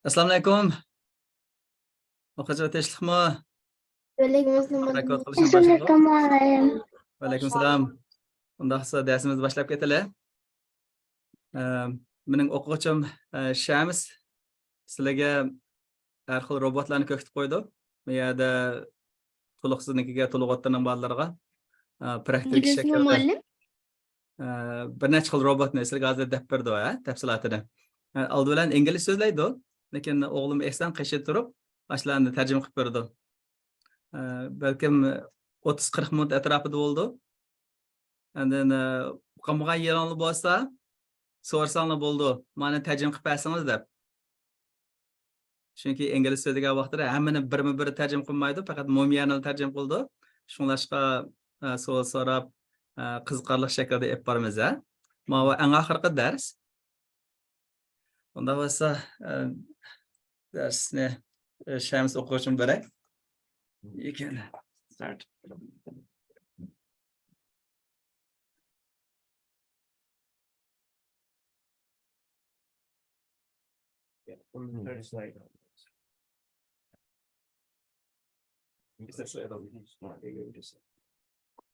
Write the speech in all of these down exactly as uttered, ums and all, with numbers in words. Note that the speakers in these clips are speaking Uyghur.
ئەسسالامۇئەلەيكۇم. ئوقۇغۇچىلار تىنچلىقمۇ؟ ۋەئەلەيكۇم ئەسسالام. رېكورد قىلىشنى باشلىدۇق. ئەسسالامۇئەلەيكۇم. ۋەئەلەيكۇم سالام. ئۇنداقسا دەرسىمىزنى باشلاپ كېتەيلى. ئە، مېنىڭ ئوقۇغۇچىم، ئە، شەمس سىلەرگە ھەر خىل روبوتلارنى كۆرسىتىپ قويىدۇ. بۇ يەردە تولۇق سىزنىڭكىگە، تولۇق ئوتتۇرىنىڭ بالىلىرىغا، ئە، پراكتىك بىلىسىزمۇ شەكىلدە، مۇئەللىم؟ ئە، بىر نەچچە خىل روبوتنى سىلەرگە ھازىر دەپ بېرىدۇ، ھە، تەپسىلاتىنى. ئە، ئالدى بىلەن ئىنگلىز سۆزلەيدۇ، لېكىن ئوغلۇم ئېھسان قېشىدا تۇرۇپ، ئاشۇلارنى تەرجىمە قىلىپ بېرىدۇ. ئە، بەلكىم ئوتتۇز قىرىق مىنۇت ئەتراپىدا بولىدۇ. ئاندىن، ئە، ئۇقالمىغان يېرىڭلار بولسا، سورىساڭلار بولىدۇ، مانا تەرجىمە قىلىپ بەرسىڭىز دەپ. چۈنكى ئىنگلىز سۆزلىگەن ۋاقتىدا ھەممىنى بىرمۇ بىر تەرجىمە قىلمايدۇ، پەقەت مۇھىم يەرنىلا تەرجىمە قىلىدۇ. شۇڭلاشقا، ئە، سوئال سوراپ، ئە، قىزىقارلىق شەكىلدە ئېلىپ بارىمىز، ھە. ماۋۇ ئەڭ ئاخىرقى دەرس. ئۇنداق بولسا، ئە، دەرسنى، ئە، شەمس ئوقۇغۇچىمغا بېرەي. You can start.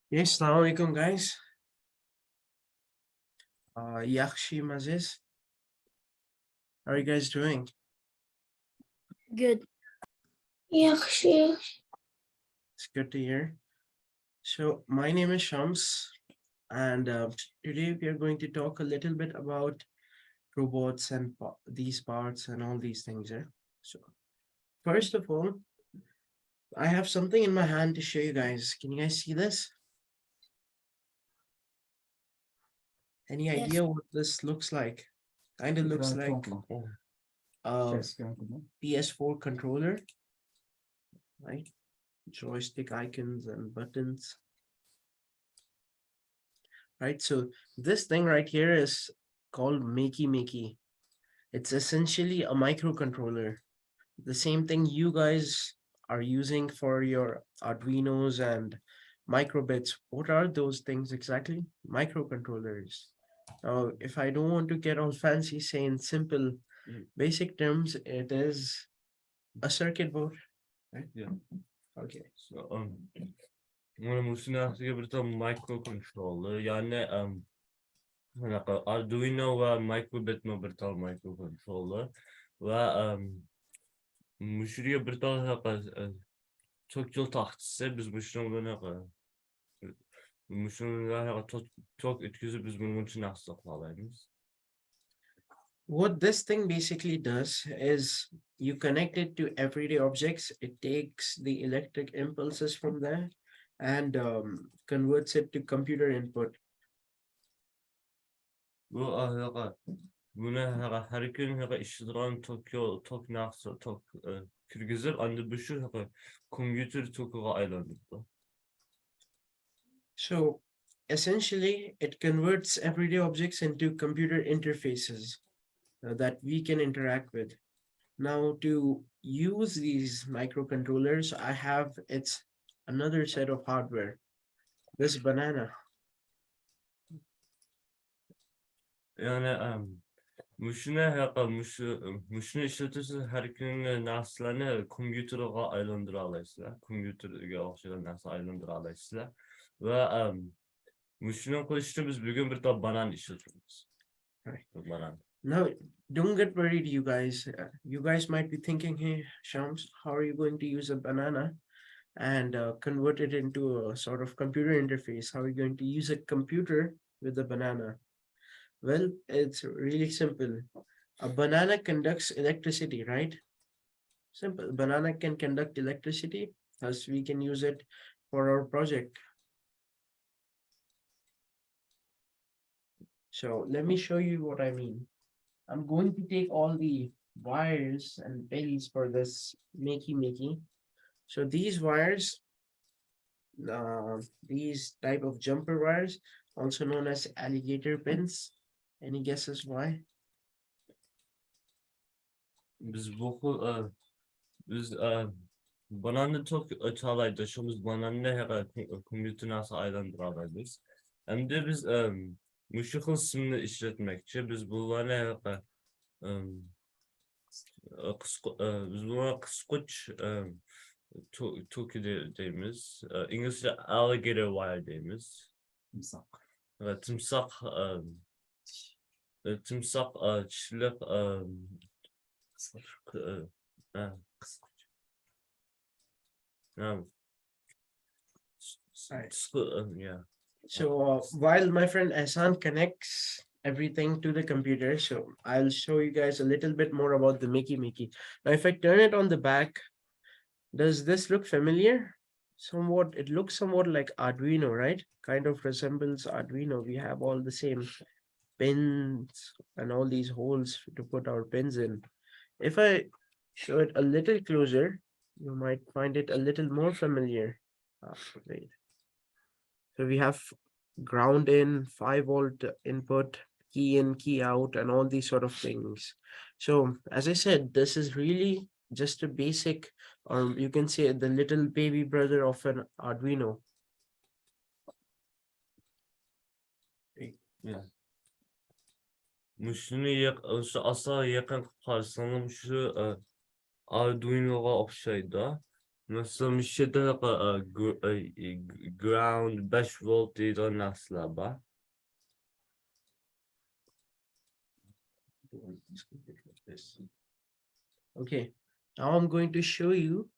Yes, السلام عليكم, guys. Uh, ياخشىمۇسىز? How are you guys doing? Good. ياخشى. It's good to hear. So, my name is Shams, and uh, t- today we are going to talk a little bit about robots and pa- these parts and all these things. Yeah? So, first of all, I have something in my hand to show you guys. Can you guys see this? Any Yes. idea what this looks like? Kind of looks like a P S four controller, right? Joystick icons and buttons. Right, so this thing right here is called Makey Makey. It's essentially a microcontroller. The same thing you guys are using for your Arduinos and microbits. What are those things exactly? Microcontrollers. Now, if I don't want to get all fancy, say in simple, Mm. basic terms, it is a circuit board, right? Yeah. Okay. So, um, مانا مۇشۇ نەرسىگە بىر تال مايكرو كونتروللېر، يەنى، ئەم، ھېلىقى ئاردۇئىنو ۋە مايكروبىتمۇ بىر تال مايكرو كونتروللېر ۋە، ئەم، مۇشۇ يەرگە بىر تال ھېلىقى، ئە، توك يول تاختىسى، بىز مۇشۇنىڭ بىلەن ھېلىقى، مۇشۇنىڭ بىلەن ھېلىقى توك، توك ئۆتكۈزۈپ، بىز بۇنى مۇنچە نەرسە قىلالايمىز. What this thing basically does is you connect it to everyday objects, it takes the electric impulses from there and um, converts it to computer input. بۇ ھېلىقى، بۇنى ھېلىقى ھەر كۈنى ھېلىقى ئىشلىتىدىغان توك، توك ناقىسى، توك، ئە، كىرگۈزۈپ، ئاندىن بۇ شۇ ھېلىقى كومپيۇتېر توكىغا ئايلاندۇرىدۇ. So essentially, it converts everyday objects into computer interfaces uh, that we can interact with. Now, to use these microcontrollers, I have it's another set of hardware. This banana. يەنى، ئەم، مۇشۇنى ھەققە، مۇشۇ، مۇشۇنى ئىشلىتىپ سىز ھەر كۈنى نەرسىلەرنى كومپيۇتېرغا ئايلاندۇرالايسىلەر. كومپيۇتېرگە ئوخشىغان نەرسە ئايلاندۇرالايسىلەر. ۋە، ئەم، مۇشۇنىڭ قىلىش ئۈچۈن بىز بۈگۈن بىر تال بانان ئىشلىتىمىز. Right. بىر بانان. Now, don't get worried, you guys. Uh, you guys might be thinking, hey, Shams, how are you going to use a banana and uh, convert it into a sort of computer interface? How are you going to use a computer with a banana? Well, it's really simple. A banana conducts electricity, right? Simple. Banana can conduct electricity, thus we can use it for our project. So let me show you what I mean. I'm going to take all the wires and pins for this makey makey. So these wires, uh, these type of jumper wires, also known as alligator pins. Any guesses why? بىز بۇ خىل، ئە، بىز، ئە، باناننى توك ئۆتەلەيدۇ، شۇ بىز باناننى ھەققە كومپيۇتېرنى ئايلاندۇرالايمىز. ئەمدى بىز، ئە، مۇشۇ خىل سىمنى ئىشلەتمەكچى. بىز بۇلارنى ھەققە، ئە، ئە، قىسقۇ-، ئە، بىز بۇنى قىسقۇچ، ئە، تو-، توكى دەيمىز. ئە، ئىنگلىزچە alligator wire دەيمىز. تىمساھ. ۋە تىمساھ، ئە، ئە، تىمساھ، ئە، چىشلىق، ئە، قىسقۇچ. ئە، ئە، قىسقۇچ. Um, s-, s-, Alright. School, um, yeah. So, uh, while my friend Ehsan connects everything to the computer, so I'll show you guys a little bit more about the Makey Makey. Now, if I turn it on the back, does this look familiar? Somewhat, it looks somewhat like Arduino, right? Kind of resembles Arduino. We have all the same pins and all these holes to put our pins in. If I show it a little closer, you might find it a little more familiar. Ah, wait. So we have ground in, five volt input, key in, key out, and all these sort of things. So as I said, this is really just a basic, or you can say the little baby brother of an Arduino. Yeah. مۇشۇنى يېق-، شۇ ئاستا يېقىن قىلىپ قارىساڭلار، شۇ، ئە، ئاردۇينوغا ئوخشايدۇ. مەسىلەن، مۇشۇ يەردە، ئە، گر-، ئە، گراوند بەش ۋولت دەيدىغان نەرسىلەر بار. Okay, now I'm going to show you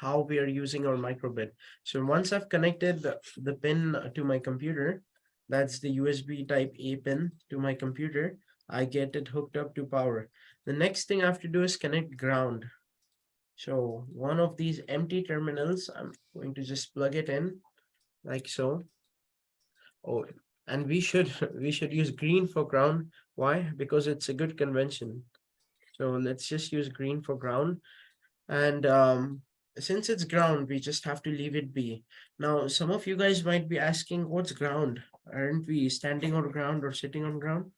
how we are using our microbit. So once I've connected the, the pin to my computer, that's the U S B type A pin to my computer, I get it hooked up to power. The next thing I have to do is connect ground. So one of these empty terminals, I'm going to just plug it in like so. Oh, and we should, we should use green for ground. Why? Because it's a good convention. So let's just use green for ground. And, um, since it's ground, we just have to leave it be. Now, some of you guys might be asking, "What's ground? Aren't we standing on ground or sitting on ground?"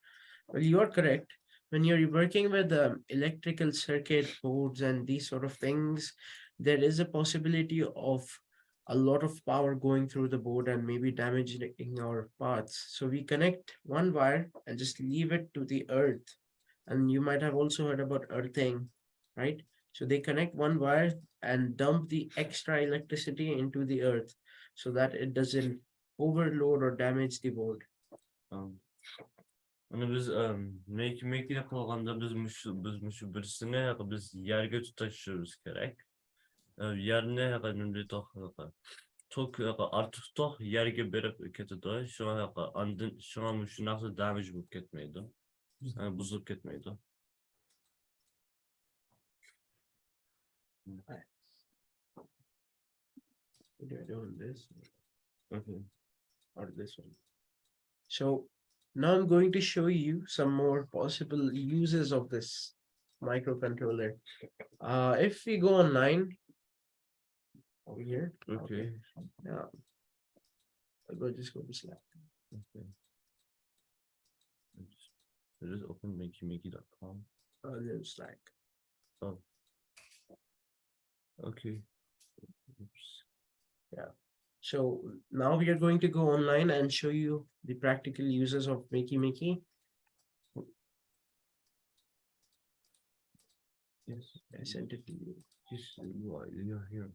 Well, you are correct. When you're working with, um, electrical circuit boards and these sort of things, there is a possibility of a lot of power going through the board and maybe damaging our parts. So we connect one wire and just leave it to the earth. And you might have also heard about earthing, right? So they connect one wire and dump the extra electricity into the earth so that it doesn't overload or damage the board. Um, ئۇنى بىز، ئەم، مېكى-، مېكى قىلغاندا بىز مۇشۇ، بىز مۇشۇ بىرسىنى بىز يەرگە تۇتاشتۇرۇش كېرەك. ئە، يەرنى نېمە دەيدۇ، توك، ئارتۇق توك يەرگە بېرىپ كېتىدۇ. شۇڭا ئاندىن، شۇڭا مۇشۇ نەرسە دامېج بولۇپ كەتمەيدۇ. ئە، بۇزۇلۇپ كەتمەيدۇ. Do I do on this? Okay. Or this one? So now I'm going to show you some more possible uses of this microcontroller. Uh, if we go online, over here. Okay. Yeah. I'll go, just go to Slack. Okay. Just, just open makey makey dot com. Uh, there's Slack. Oh. Okay. Oops. Yeah. So now we are going to go online and show you the practical uses of makey makey. Yes. I sent it to you. Yes, you are, you are here.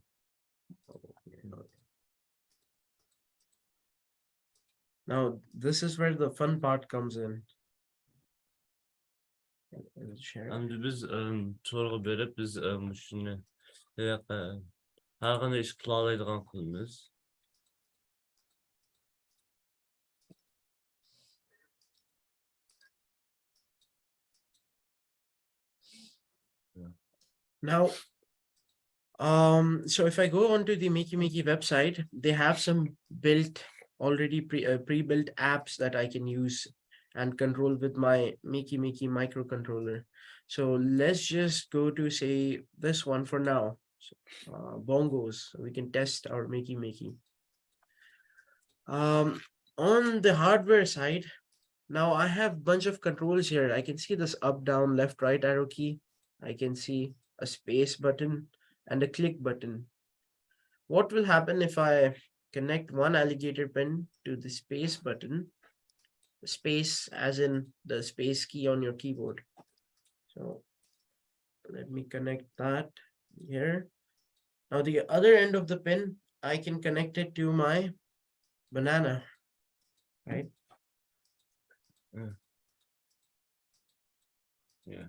Now, this is where the fun part comes in. I'll share. ئەمدى بىز، ئەم، تورغا بېرىپ، بىز، ئەم، مۇشۇنى، ھەر قانداق ئىش قىلالايدىغان قىلىمىز. Now, um, so if I go onto the Makey Makey website, they have some built, already pre, uh, pre-built apps that I can use and control with my Makey Makey microcontroller. So let's just go to, say, this one for now. So, uh, bongos. So we can test our Makey Makey. Um, on the hardware side, now I have bunch of controls here. I can see this up, down, left, right arrow key. I can see a space button and a click button. What will happen if I connect one alligator pin to the space button? Space as in the space key on your keyboard. So Let me connect that here. Now the other end of the pin, I can connect it to my banana, right? Yeah. Yeah.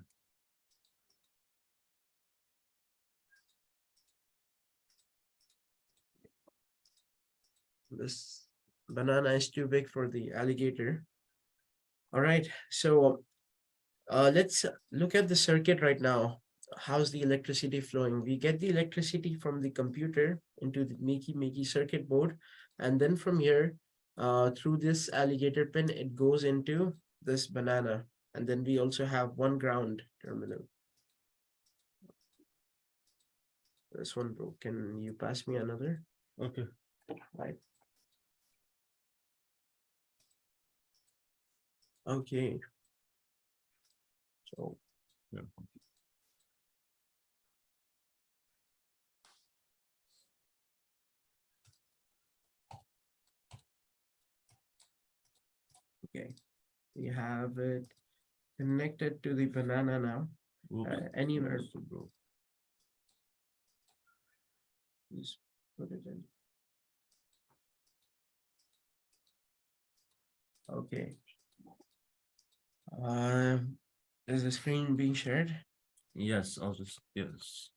This banana is too big for the alligator. All right, so uh, let's look at the circuit right now. How's the electricity flowing? We get the electricity from the computer into the Makey Makey circuit board, and then from here, uh, through this alligator pin, it goes into this banana. And then we also have one ground terminal. This one broke. Can you pass me another? Okay. Right. Okay. So, Yeah. Okay, we have it connected to the banana now. Oops. Uh, anywhere. Must have broke. Just put it in. Okay. Um, is the screen being shared? Yes, I'll just yes.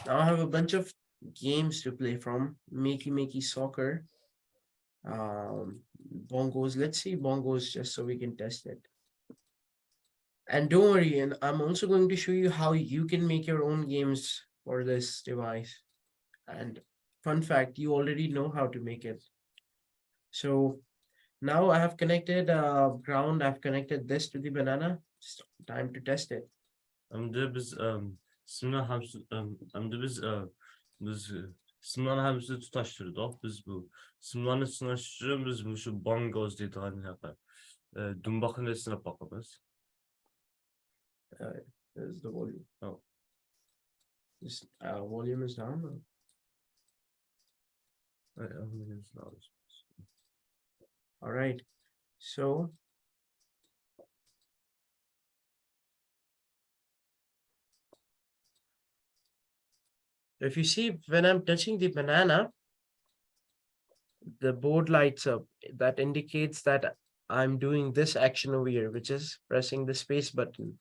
Now I have a bunch of games to play from. Makey Makey Soccer. Um, bongos. Let's see bongos just so we can test it. And don't worry, and I'm also going to show you how you can make your own games for this device. And fun fact, you already know how to make it. So now I have connected uh, ground, I've connected this to the banana. It's time to test it. ئەمدى بىز ئەم، سىملار ھەمسۇ ئەم، ئەمدى بىز ئە، بىز ئە، سىملارنى ھەممىسىنى تۇتاشتۇردۇق. بىز بۇ سىملارنى سىناش ئۈچۈن بىز مۇشۇ بانگوز دەيدىغان ھەققە ئە، دۇمباقنى سىناپ باقىمىز. Uh, there's the volume. Oh. This uh, volume is down. ئە، ئە، بىز All right. So if you see, when I'm touching the banana, the board lights up. That indicates that I'm doing this action over here, which is pressing the space button.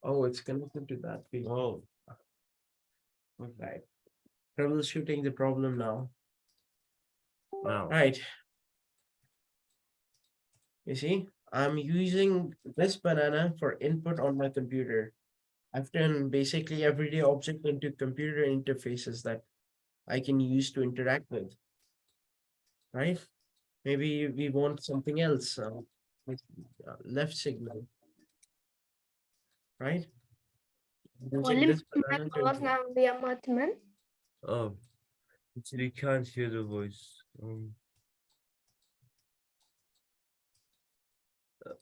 Oh, it's connected to that. Page. Oh, Okay. Troubleshooting the problem now. Now. Right. You see, I'm using this banana for input on my computer. I've turned basically everyday object into computer interfaces that I can use to interact with. Right? Maybe we want something else. Uh, with, uh, left signal. Right? Using مۇئەللىم، this banana مەن to ئاۋازنى ئاڭلىيالمايتتىم. Oh, actually can't hear the voice. Um,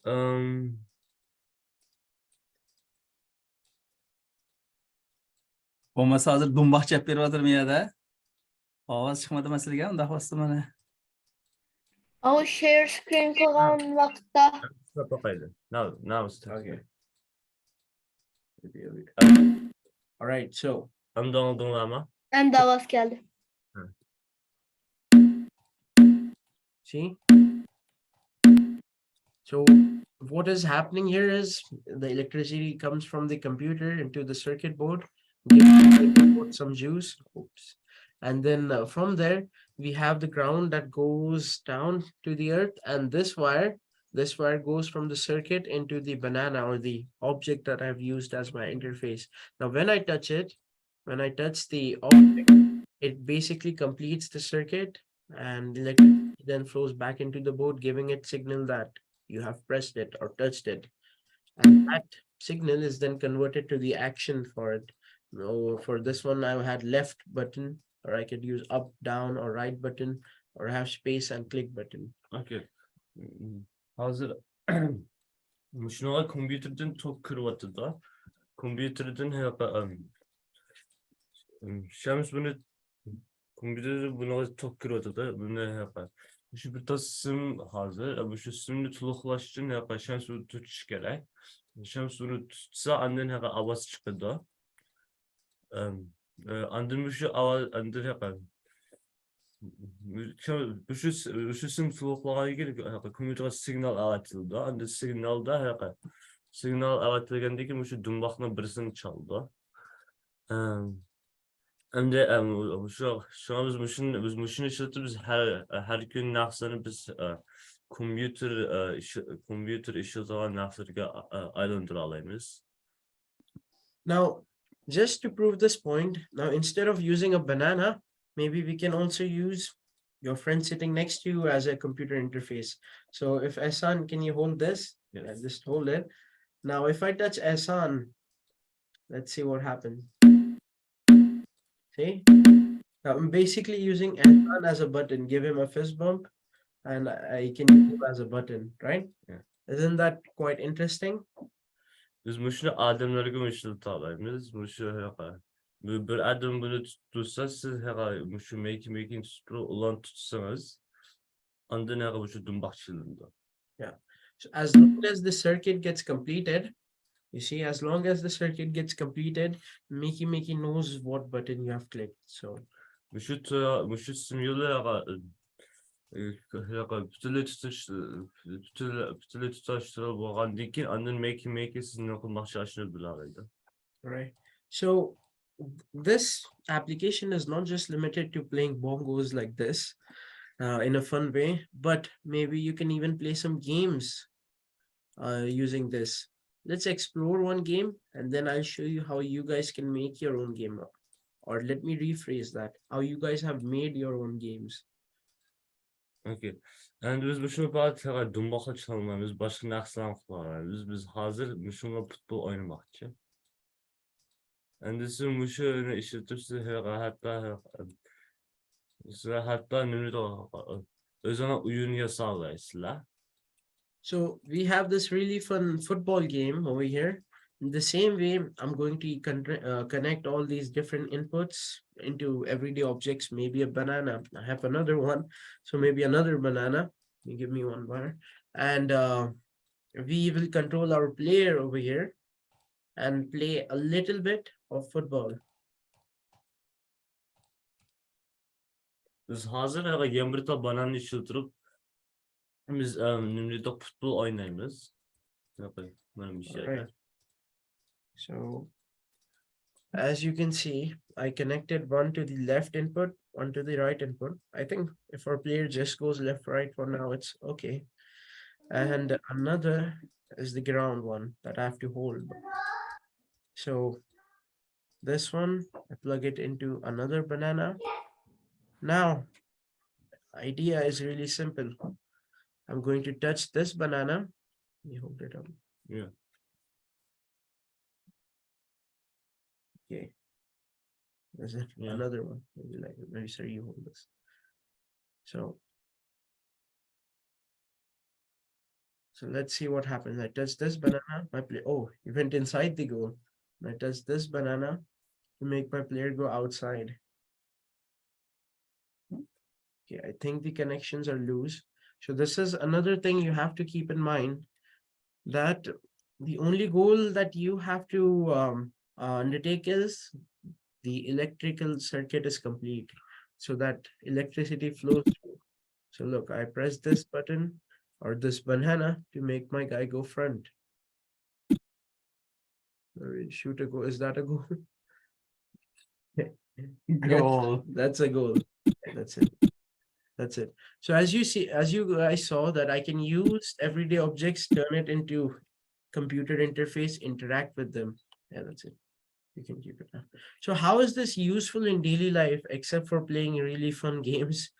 um, بولمىسا ھازىر دۇمباق چېپىپ بېرىۋاتىدۇ يەردە. ئاۋاز چىقمىدىمۇ سىلىگە ئۇنداق بولسا مانا. ئاۋۇ شېر سكرىن قىلغان ۋاقىتتا. سىناپ باقايلى. Now, now it's Okay. All right, so ئەمدى ئاڭلىدىڭلارمۇ؟ ئەمدى ئاۋاز كەلدى. See? So what is happening here is the electricity comes from the computer into the circuit board, gives the circuit board some juice, oops, and then uh, from there we have the ground that goes down to the earth, and this wire, this wire goes from the circuit into the banana or the object that I've used as my interface. Now, when I touch it, when I touch the object, it basically completes the circuit and electricity then flows back into the board, giving it signal that you have pressed it or touched it. And that signal is then converted to the action for it. So for this one, I had left button, or I could use up, down, or right button, or have space and click button. Okay. ھازىر مۇشۇنىڭغا كومپيۇتېردىن توك كىرىۋاتىدۇ. كومپيۇتېردىن ھېلىقى، ئەم، ئەم، شەمس بۇنى، كومپيۇتېردىن بۇنىڭغا توك كىرىۋاتىدۇ. بۇنى ھېلىقى، مۇشۇ بىر تال سىم ھازىر، ئە، مۇشۇ سىمنى تولۇقلاش ئۈچۈن ھېلىقى شەمس بۇنى تۇتۇش كېرەك. شەمس بۇنى تۇتسا، ئاندىن ھېلىقى ئاۋاز چىقىدۇ. ئەم، ئە، ئاندىن مۇشۇ ئاۋاز، ئاندىن ھېلىقى، مۇشۇ، مۇشۇ سىم تولۇقلىغاندىن كېيىن كومپيۇتېرغا سىگنال ئەۋەتىلىدۇ. ئاندىن سىگنالدا ھېلىقى، سىگنال ئەۋەتىلگەندىن كېيىن مۇشۇ دۇمباقنىڭ بىرسىنى چالىدۇ. ئەم، ئەمدى، ئەم، شۇ، شۇڭا بىز مۇشۇنى، بىز مۇشۇنى ئىشلىتىپ، بىز ھەر، ھەر كۈنى نەرسىلەرنى بىز، ئە، كومپيۇتېر، ئە، ئىش-، كومپيۇتېر ئىشلىتىدىغان نەرسىلەرگە، ئە، ئايلاندۇرالايمىز. Now, just to prove this point, now instead of using a banana, maybe we can also use your friend sitting next to you as a computer interface. So if Ehsan, can you hold this? Yeah, just hold it. Now, if I touch Ehsan, let's see what happens. See? Now, I'm basically using Ehsan as a button, give him a fist bump, and I can use him as a button, right? Yeah. Isn't that quite interesting? بىز مۇشۇنى ئادەملەرگىمۇ ئىشلىتالايمىز. مۇشۇ ھېلىقى، بىر، بىر ئادەم بۇنى تۇتۇپ تۇرسا، سىز ھېلىقى مۇشۇ مېيكى مېيكىنى تۇتۇپ تۇرۇپ، ئۇلارنى تۇتسىڭىز، ئاندىن ھېلىقى مۇشۇ دۇمباق چېلىنىدۇ. Yeah. So as long as the circuit gets completed, you see, as long as the circuit gets completed, Makey Makey knows what button you have clicked. So مۇشۇ تۇ-، مۇشۇ سىم يولى ھېلىقى، ئە، ھېلىقى پۈتۈنلەي تۇتۇش، پۈتۈنلەي، پۈتۈنلەي تۇتاشتۇرۇلۇپ بولغاندىن كېيىن، ئاندىن مېيكى مېيكى سىز نېمە قىلماقچى ئاشۇنى بىلەلەيدۇ. Right. So this application is not just limited to playing bongos like this, uh, in a fun way, but maybe you can even play some games, uh, using this. Let's explore one game, and then I'll show you how you guys can make your own game up. Or let me rephrase that, how you guys have made your own games. Okay. ئەمدى بىز مۇشۇ پائالىيەتتە ھېلىقى دۇمباقلا چالمايمىز، باشقا نەرسىلەرنى قىلالايمىز. بىز ھازىر مۇشۇنىڭغا پۇتبول ئوينىماقچى. ئەمدى سىز مۇشۇنى ئىشلىتىپ، سىز ھېلىقى ھەتتا، سىز ھەتتا نېمىدۇ، ئۆزىڭىز ئويۇن ياسالايسىلەر. So we have this really fun football game over here. In the same way, I'm going to con-, uh, connect all these different inputs into everyday objects, maybe a banana. I have another one, so maybe another banana. You give me one bar. And, uh, we will control our player over here and play a little bit of football. بىز ھازىر ھېلىقى يەنە بىر تال باناننى ئىشلىتىپ، بىز، ئەم، نېمە دېدۇق، پۇتبول ئوينايمىز. ھېلىقى، مانا مۇشۇ يەردە. Alright. So, as you can see, I connected one to the left input, one to the right input. I think if our player just goes left, right for now, it's okay. And another is the ground one that I have to hold. So, this one, I plug it into another banana. Now, idea is really simple. I'm going to touch this banana. Let me hold it up. Yeah. Okay. There's a- Yeah. another one. Maybe, like, maybe, sir, you hold this. So, so let's see what happens. I touch this banana, my play. Oh, he went inside the goal. And I touch this banana to make my player go outside. Okay, I think the connections are loose. So this is another thing you have to keep in mind, that the only goal that you have to, um, uh, undertake is the electrical circuit is complete, so that electricity flows through. So look, I press this button or this banana to make my guy go front. Shoot a goal. Is that a goal? Goal. That's a goal. That's it. That's it. So as you see, as you guys saw, that I can use everyday objects, turn it into computer interface, interact with them. Yeah, that's it. You can keep it. So how is this useful in daily life except for playing really fun games?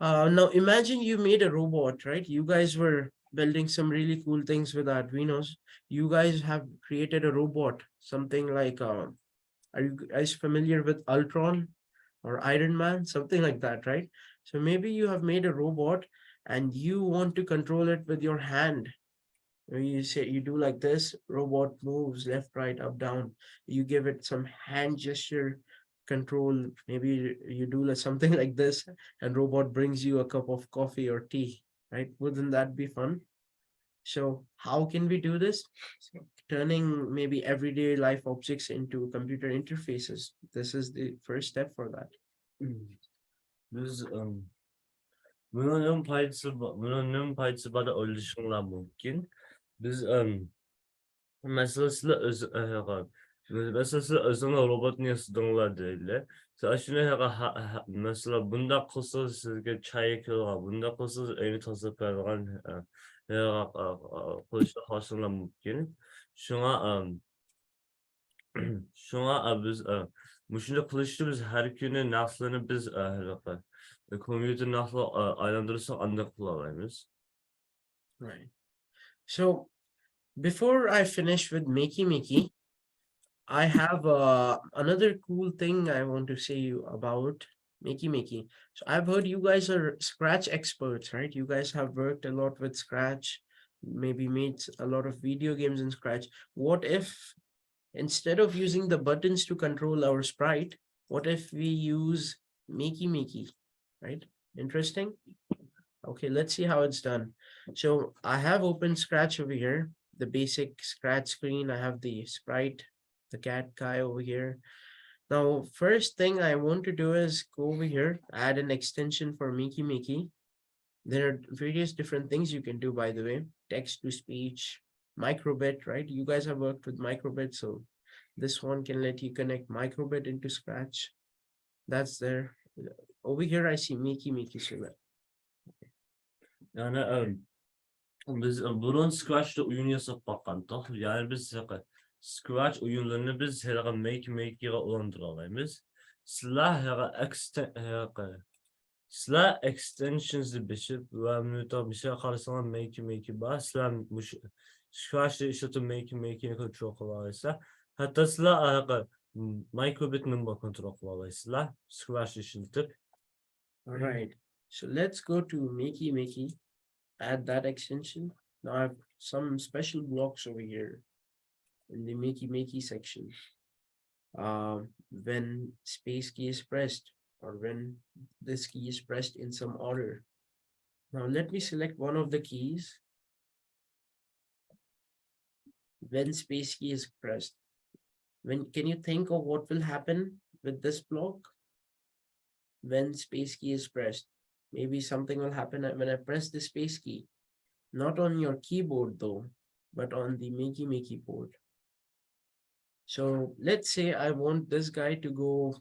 Uh, now imagine you made a robot, right? You guys were building some really cool things with Arduinos. You guys have created a robot, something like, uh, are you guys familiar with Ultron or Iron Man? Something like that, right? So maybe you have made a robot and you want to control it with your hand. When you say you do like this, robot moves left, right, up, down. You give it some hand gesture control. Maybe you do like something like this, and robot brings you a cup of coffee or tea, right? Wouldn't that be fun? So how can we do this? Turning maybe everyday life objects into computer interfaces. This is the first step for that. بىز ئىم، بۇنىڭ نېمە پايدىسى بار، بۇنىڭ نېمە پايدىسى بار دەپ ئويلىشىڭلار مۇمكىن. بىز ئىم، مەسىلەن سىلەر ئۆز مەسىلەن سىلەر ئۆزۈڭلار روبوتنى ياسىدىڭلار دەيلى. سىلەر شۇنى ھە- ھە- ھە- مەسىلەن بۇنداق قىلسىڭىز سىزگە چاي كېلىدىغان، بۇنداق قىلسىڭىز ئۆينى تازىلاپ بېرىدىغان قىلىشنى خالىساڭلار مۇمكىن. شۇڭا ئىم، شۇڭا ئە، بىز ئە، مۇشۇنداق قىلىشتا بىز ھەر كۈنى نەرسىلەرنى بىز ئە، ھېلىقى كومپيۇتېر نەرسىلەر ئە، ئايلاندۇرساق ئانداق قىلالايمىز. Right. So before I finish with Makey Makey, I have uh, another cool thing I want to say you about Makey Makey. So I've heard you guys are Scratch experts, right? You guys have worked a lot with Scratch, maybe made a lot of video games in Scratch. What if instead of using the buttons to control our sprite, what if we use Makey Makey, right? Interesting. Okay, let's see how it's done. So I have opened Scratch over here, the basic Scratch screen. I have the sprite, the cat guy over here. Now, first thing I want to do is go over here, add an extension for Makey Makey. There are various different things you can do, by the way, text to speech, microbit, right? You guys have worked with microbit, so this one can let you connect microbit into Scratch. That's there. Over here, I see Makey Makey, so that. يەنى ئە، بىز ئە، بۇرۇن سكراتچتا ئويۇن ياساپ باققانتۇق. يەنى بىز ھېلىقى سكراتچ ئويۇنلىرىنى بىز ھېلىقى مەيكى مەيكىگە ئۇلاندۇرالايمىز. سىلەر ھېلىقى ئەكستەن ھېلىقى سىلەر ئېكستېنشنسنى بېسىپ ۋە مۇنىتور بىر شەيگە قارىسىڭلار مەيكى مەيكى بار. سىلەر مۇشۇ سكراتچنى ئىشلىتىپ مەيكى مەيكىنى كونترول قىلالايسىلەر. ھەتتا سىلەر ھېلىقى مايكروبىتنى كونترول قىلالايسىلەر سكراتچنى ئىشلىتىپ. All right. So let's go to Makey Makey, add that extension. Now I have some special blocks over here in the Makey Makey section. Uh, when space key is pressed or when this key is pressed in some order. Now let me select one of the keys. When space key is pressed. When can you think of what will happen with this block? When space key is pressed. Maybe something will happen when I press the space key. Not on your keyboard though, but on the Makey Makey board. So let's say I want this guy to go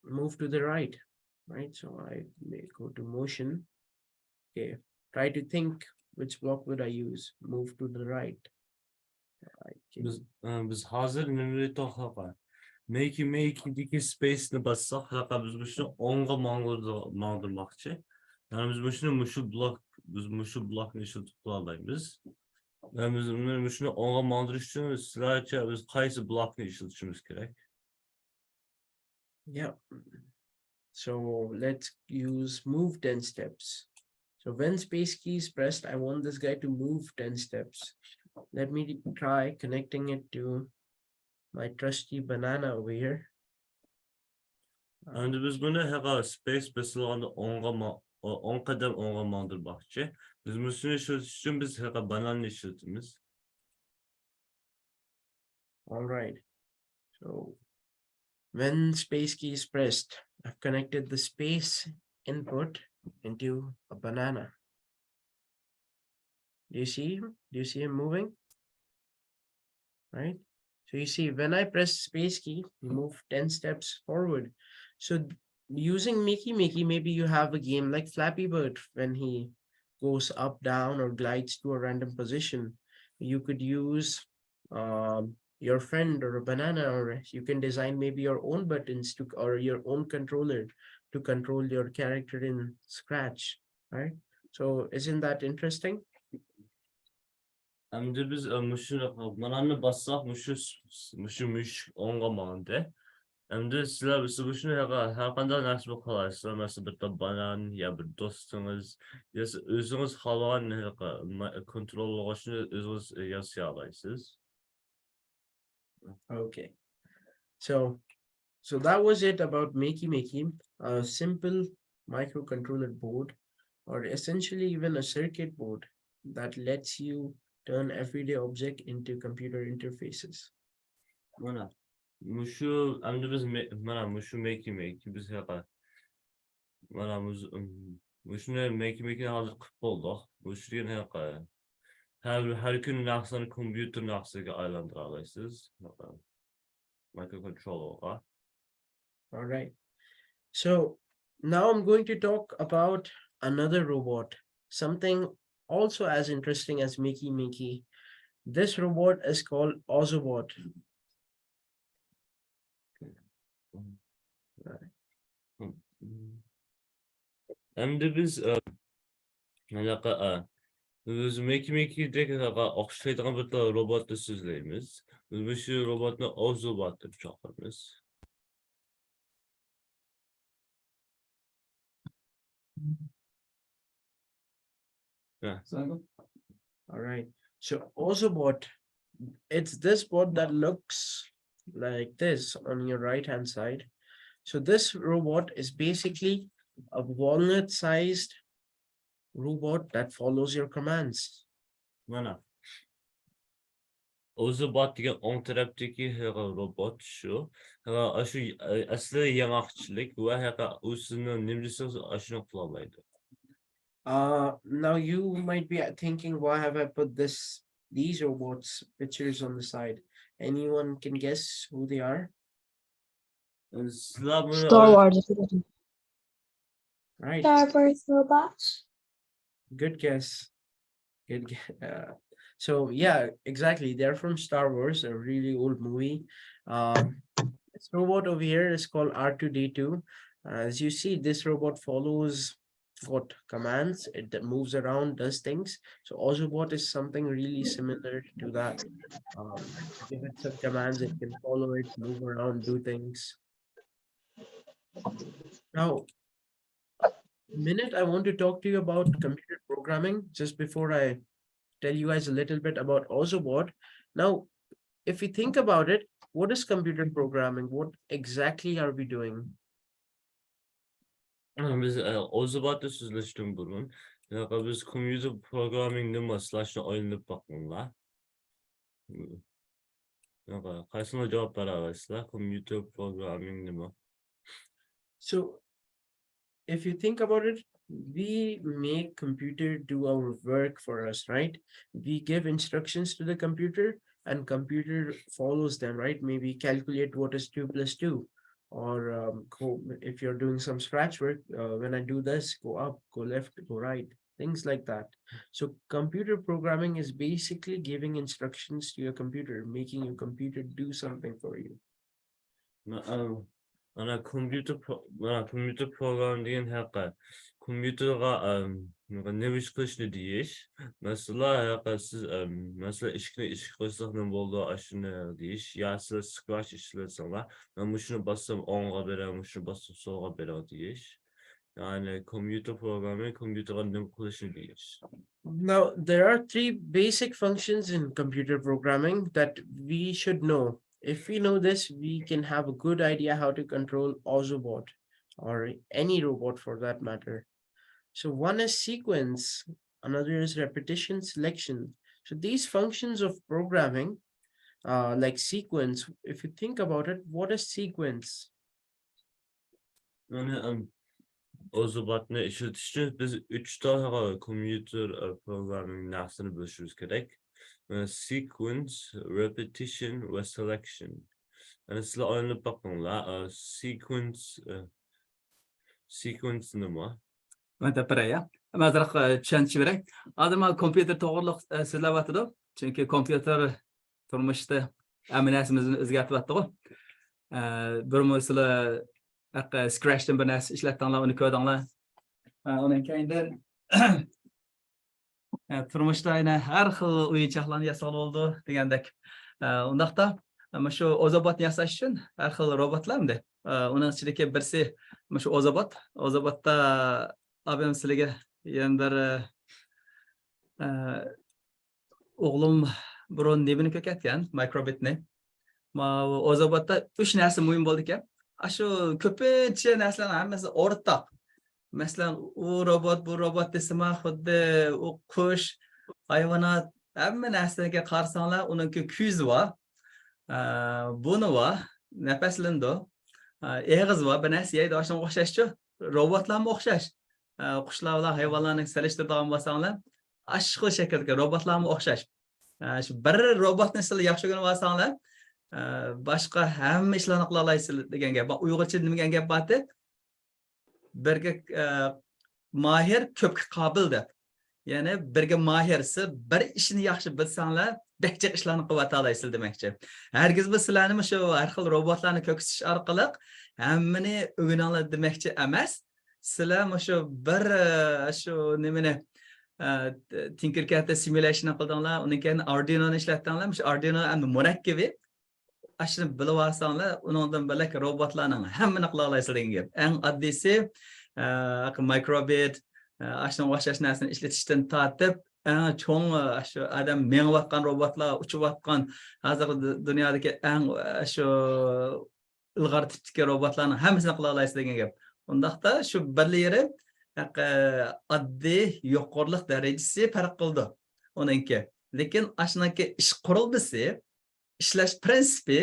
move to the right, right? So I may go to motion. Okay, try to think which block would I use? Move to the right. Right. بىز ئە، بىز ھازىر نېمىنى توختاقا مەيكى مەيكىدىكى سپېيسنى باسساق ھەقە بىز مۇشۇنى ئوڭغا ماڭدۇرماقچى. يەنى بىز مۇشۇنى مۇشۇ بلاك بىز مۇشۇ بلاكنى ئىشلىتىپ قىلالايمىز. يەنى بىز مۇشۇنى ئوڭغا ماڭدۇرۇش ئۈچۈن سىلەرچە بىز قايسى بلاكنى ئىشلىتىشىمىز كېرەك؟ Yeah. So let's use move ten steps. So when space key is pressed, I want this guy to move ten steps. Let me try connecting it to my trusty banana over here. ئەمدى بىز بۇنى ھەقە سپېيس بېسىلغاندا ئوڭغا ما- ئو- ئوڭ قەدەم ئوڭغا ماڭدۇرماقچى. بىز مۇشۇنى ئىشلىتىش ئۈچۈن بىز ھەقە باناننى ئىشلىتىمىز. All right. So when space key is pressed, I've connected the space input into a banana. Do you see him? Do you see him moving? Right? So you see, when I press space key, you move ten steps forward. So using Makey Makey, maybe you have a game like Flappy Bird when he goes up, down, or glides to a random position. You could use um, your friend or a banana, or you can design maybe your own buttons to or your own controller to control your character in Scratch, right? So isn't that interesting? ئەمدى بىز ئە، مۇشۇ باناننى باسساق مۇشۇ مۇشۇ مۈشۈك ئوڭغا ماڭدى. ئەمدى سىلەر، سىز مۇشۇنى ھەر، ھەر قانداق نەرسە بولۇپ قالايسىلەر. مەسىلەن، بىر تال بانان يا بىر دوستىڭىز يا سىز ئۆزىڭىز خالىغان ھېلىقى ما-، كونتروللىغۇچنى ئۆزىڭىز ياسىيالايسىز. Okay. So, so that was it about Makey Makey, a simple microcontroller board, or essentially even a circuit board that lets you turn everyday object into computer interfaces. مانا مۇشۇ، ئەمدى بىز مە-، مانا مۇشۇ مېكى مېكى بىز ھېلىقى، مانا مۇز-، مۇشۇنى مېكى مېكىنى ھازىر قىلىپ بولدۇق. مۇشۇ دېگەن ھېلىقى ھەر، ھەر كۈنى نەرسىلەرنى كومپيۇتېر نەرسىگە ئايلاندۇرالايسىز. مايكرو كونتروللېرغا. All right. So now I'm going to talk about another robot, something also as interesting as Makey Makey. This robot is called Ozobot. ئەمدى بىز، ئە، ھېلىقى، ئە، بىز مېكى مېكىدەك ئوخشايدىغان بىر روبوتنى سۆزلەيمىز. بىز مۇشۇ روبوتنى ئوزوبوت دەپ چاقىرىمىز. All right. So Ozobot, it's this bot that looks like this on your right hand side. So this robot is basically a walnut-sized robot that follows your commands. مانا ئوزوبوت دېگەن ئوڭ تەرەپتىكى ھېلىقى روبوت شۇ. ھېلىقى ئاشۇ ئەسلى ياڭاقچىلىك ۋە ھېلىقى ئۇ سىزنىڭ نېمە دېسىڭىز ئاشۇنى قىلالايدۇ. Uh, now you might be thinking, why have I put this, these robots pictures on the side? Anyone can guess who they are? سىلەر بۇنى Star Wars. Right. Star Wars robots. Good guess. Good guess. Uh, so yeah, exactly. They're from Star Wars, a really old movie. Um, this robot over here is called R two D two. Uh, as you see, this robot follows what commands. It d- moves around, does things. So Ozobot is something really similar to that. Um, give it some commands, it can follow it, move around, do things. Now, minute, I want to talk to you about computer programming just before I tell you guys a little bit about Ozobot. Now, if you think about it, what is computer programming? What exactly are we doing? بىز ئوزوبوتنى سۆزلەشتىن بۇرۇن، بىز كومپيۇتېر پروگراممىڭ نېمە سىلەر شۇنى ئويلىنىپ باقىڭلار. قايسىڭلار جاۋاب بېرەلەيسىلەر؟ كومپيۇتېر پروگراممىڭ نېمە؟ So, if you think about it, we make computer do our work for us, right? We give instructions to the computer and computer follows them, right? Maybe calculate what is two plus two, or um, go, if you're doing some scratch work, uh, when I do this, go up, go left, go right, things like that. So computer programming is basically giving instructions to your computer, making your computer do something for you. مانا كومپيۇتېر، مانا كومپيۇتېر پروگرامما دېگەن ھەققى كومپيۇتېرغا نېمە ئىش قىلىشنى دېيىش. مەسىلەن، ھەققى سىز، مەسىلەن، ئىشىكنى ئىشىك قىلساق نېمە بولىدۇ، ئاشۇنى دېيىش. يا سىلەر سكراتش ئىشلەتسەڭلار، مانا مۇشۇنى باسسام ئوڭغا بېرىڭ، مۇشۇنى باسسام سولغا بېرىڭ دېيىش. يەنى كومپيۇتېر پروگراممىنى كومپيۇتېرغا نېمە قىلىشنى دېيىش. Now, there are three basic functions in computer programming that we should know. If we know this, we can have a good idea how to control Ozobot or any robot for that matter. So one is sequence, another is repetition, selection. So these functions of programming, uh, like sequence, if you think about it, what is sequence? مانا ئوزوبوتنى ئىشلىتىش ئۈچۈن بىز ئۈچ تال كومپيۇتېر پروگراممىنىڭ نەرسىنى بىلىشىمىز كېرەك. Sequence, repetition ۋە selection. يەنى سىلەر ئويلىنىپ باقىڭلار، sequence، sequence نېمە؟ مەن دەپ بېرەي، يا. مەن ئازراق چۈشەنتىش بېرەي. ھازىر مانا كومپيۇتېر توغرۇلۇق سۆزلەۋاتىدۇ. چۈنكى كومپيۇتېر تۇرمۇشتا ھەممە نەرسىمىزنى ئۆزگەرتىۋاتىدىغۇ. ئە، بۇرۇنمۇ سىلەر ھەققى سكرەچتىن بىر نەرسە ئىشلەتتىڭلار، ئۇنى كۆردۈڭلار. ئە، ئۇنىڭ كەينىدىن، ئە، تۇرمۇشتا يەنە ھەر خىل ئويۇنچۇقلارنى ياسىغىلى بولىدۇ دېگەندەك. ئە، ئۇنداقتا مۇشۇ ئوزوبوتنى ياساش ئۈچۈن ھەر خىل روبوتلار ئەمدى. ئۇنىڭ ئىچىدىكى بىرسى مۇشۇ ئوزوبوت. ئوزوبوتتا ئابىم سىلىگە يەنە بىر، ئوغلۇم بۇرۇن نېمىنى كۆركەتكەن، مايكروبىتنى. ماۋۇ ئوزوبوتتا ئۈچ نەرسە مۇھىم بولىدىكەن. ئاشۇ كۆپىنچە نەرسىلەرنىڭ ھەممىسى ئورتاق. مەسىلەن، ئۇ روبوت، بۇ روبوت دېسىما، خۇددى ئۇ قۇش، ھايۋانات، ھەممە نەرسىگە قارىساڭلار، ئۇنىڭكى كۆزى بار، ئە، بۇرنى بار، نەپەسلىنىدۇ، ئە، ئېغىزى بار، بىر نەرسە يەيدۇ، ئاشۇنىڭغا ئوخشاشچۇ. روبوتلارمۇ ئوخشاش. ئە، قۇشلار بىلەن ھايۋانلارنى سېلىشتۇرىدىغان بولساڭلار، ئاشۇ خىل شەكىلدىكى روبوتلارمۇ ئوخشاش. ئە، شۇ بىر روبوتنى سىلەر ياخشى ئۆگىنىۋالساڭلار، ئە، باشقا ھەممە ئىشلارنى قىلالايسىلەر دېگەن گەپ. ئۇيغۇرچە نېمە دېگەن گەپ بارتى؟ بىرگە، ئە، ماھىر، كۆپكە قابىل دەپ. يەنى بىرگە ماھىر، سىز بىر ئىشنى ياخشى بىلسەڭلار، بەك جىق ئىشلارنى قىلىۋالالايسىلەر دېمەكچى. ھەرگىزمۇ سىلەرنى مۇشۇ ھەر خىل روبوتلارنى كۆرسىتىش ئارقىلىق ھەممىنى ئۆگىنىڭلار دېمەكچى ئەمەس. سىلەر مۇشۇ بىر، ئە، شۇ نېمىنى، ئە، تىنكېركەدتە سىمۇليېيشننى قىلدىڭلار، ئۇنىڭ كېيىن ئاردۇينونى ئىشلەتتىڭلار. مۇشۇ ئاردۇينو ئەمدى مۇرەككىپى. ئاشۇنى بىلىۋالساڭلار، ئۇنىڭدىن بۆلەك روبوتلارنىڭ ھەممىنى قىلالايسىلەر دېگەن گەپ. ئەڭ ئاددىيسى، ئە، مايكروبىت، ئە، ئاشۇنىڭغا ئوخشاش نەرسىنى ئىشلىتىشتىن تارتىپ، ئەڭ چوڭ، ئە، شۇ ئادەم مېڭىۋاتقان روبوتلار، ئۇچۇۋاتقان، ھازىرقى دۇ-، دۇنيادىكى ئەڭ، ئە، شۇ ئىلغار تىپتىكى روبوتلارنىڭ ھەممىسىنى قىلالايسىز دېگەن گەپ. ئۇنداقتا شۇ بىرلا يېرى، ئە، ئاددىي يۇقىرىلىق دەرىجىسى پەرق قىلىدۇ ئۇنىڭكى. لېكىن ئاشۇنىڭكى ئىش قۇرۇلمىسى، ئىشلەش پىرىنسىپى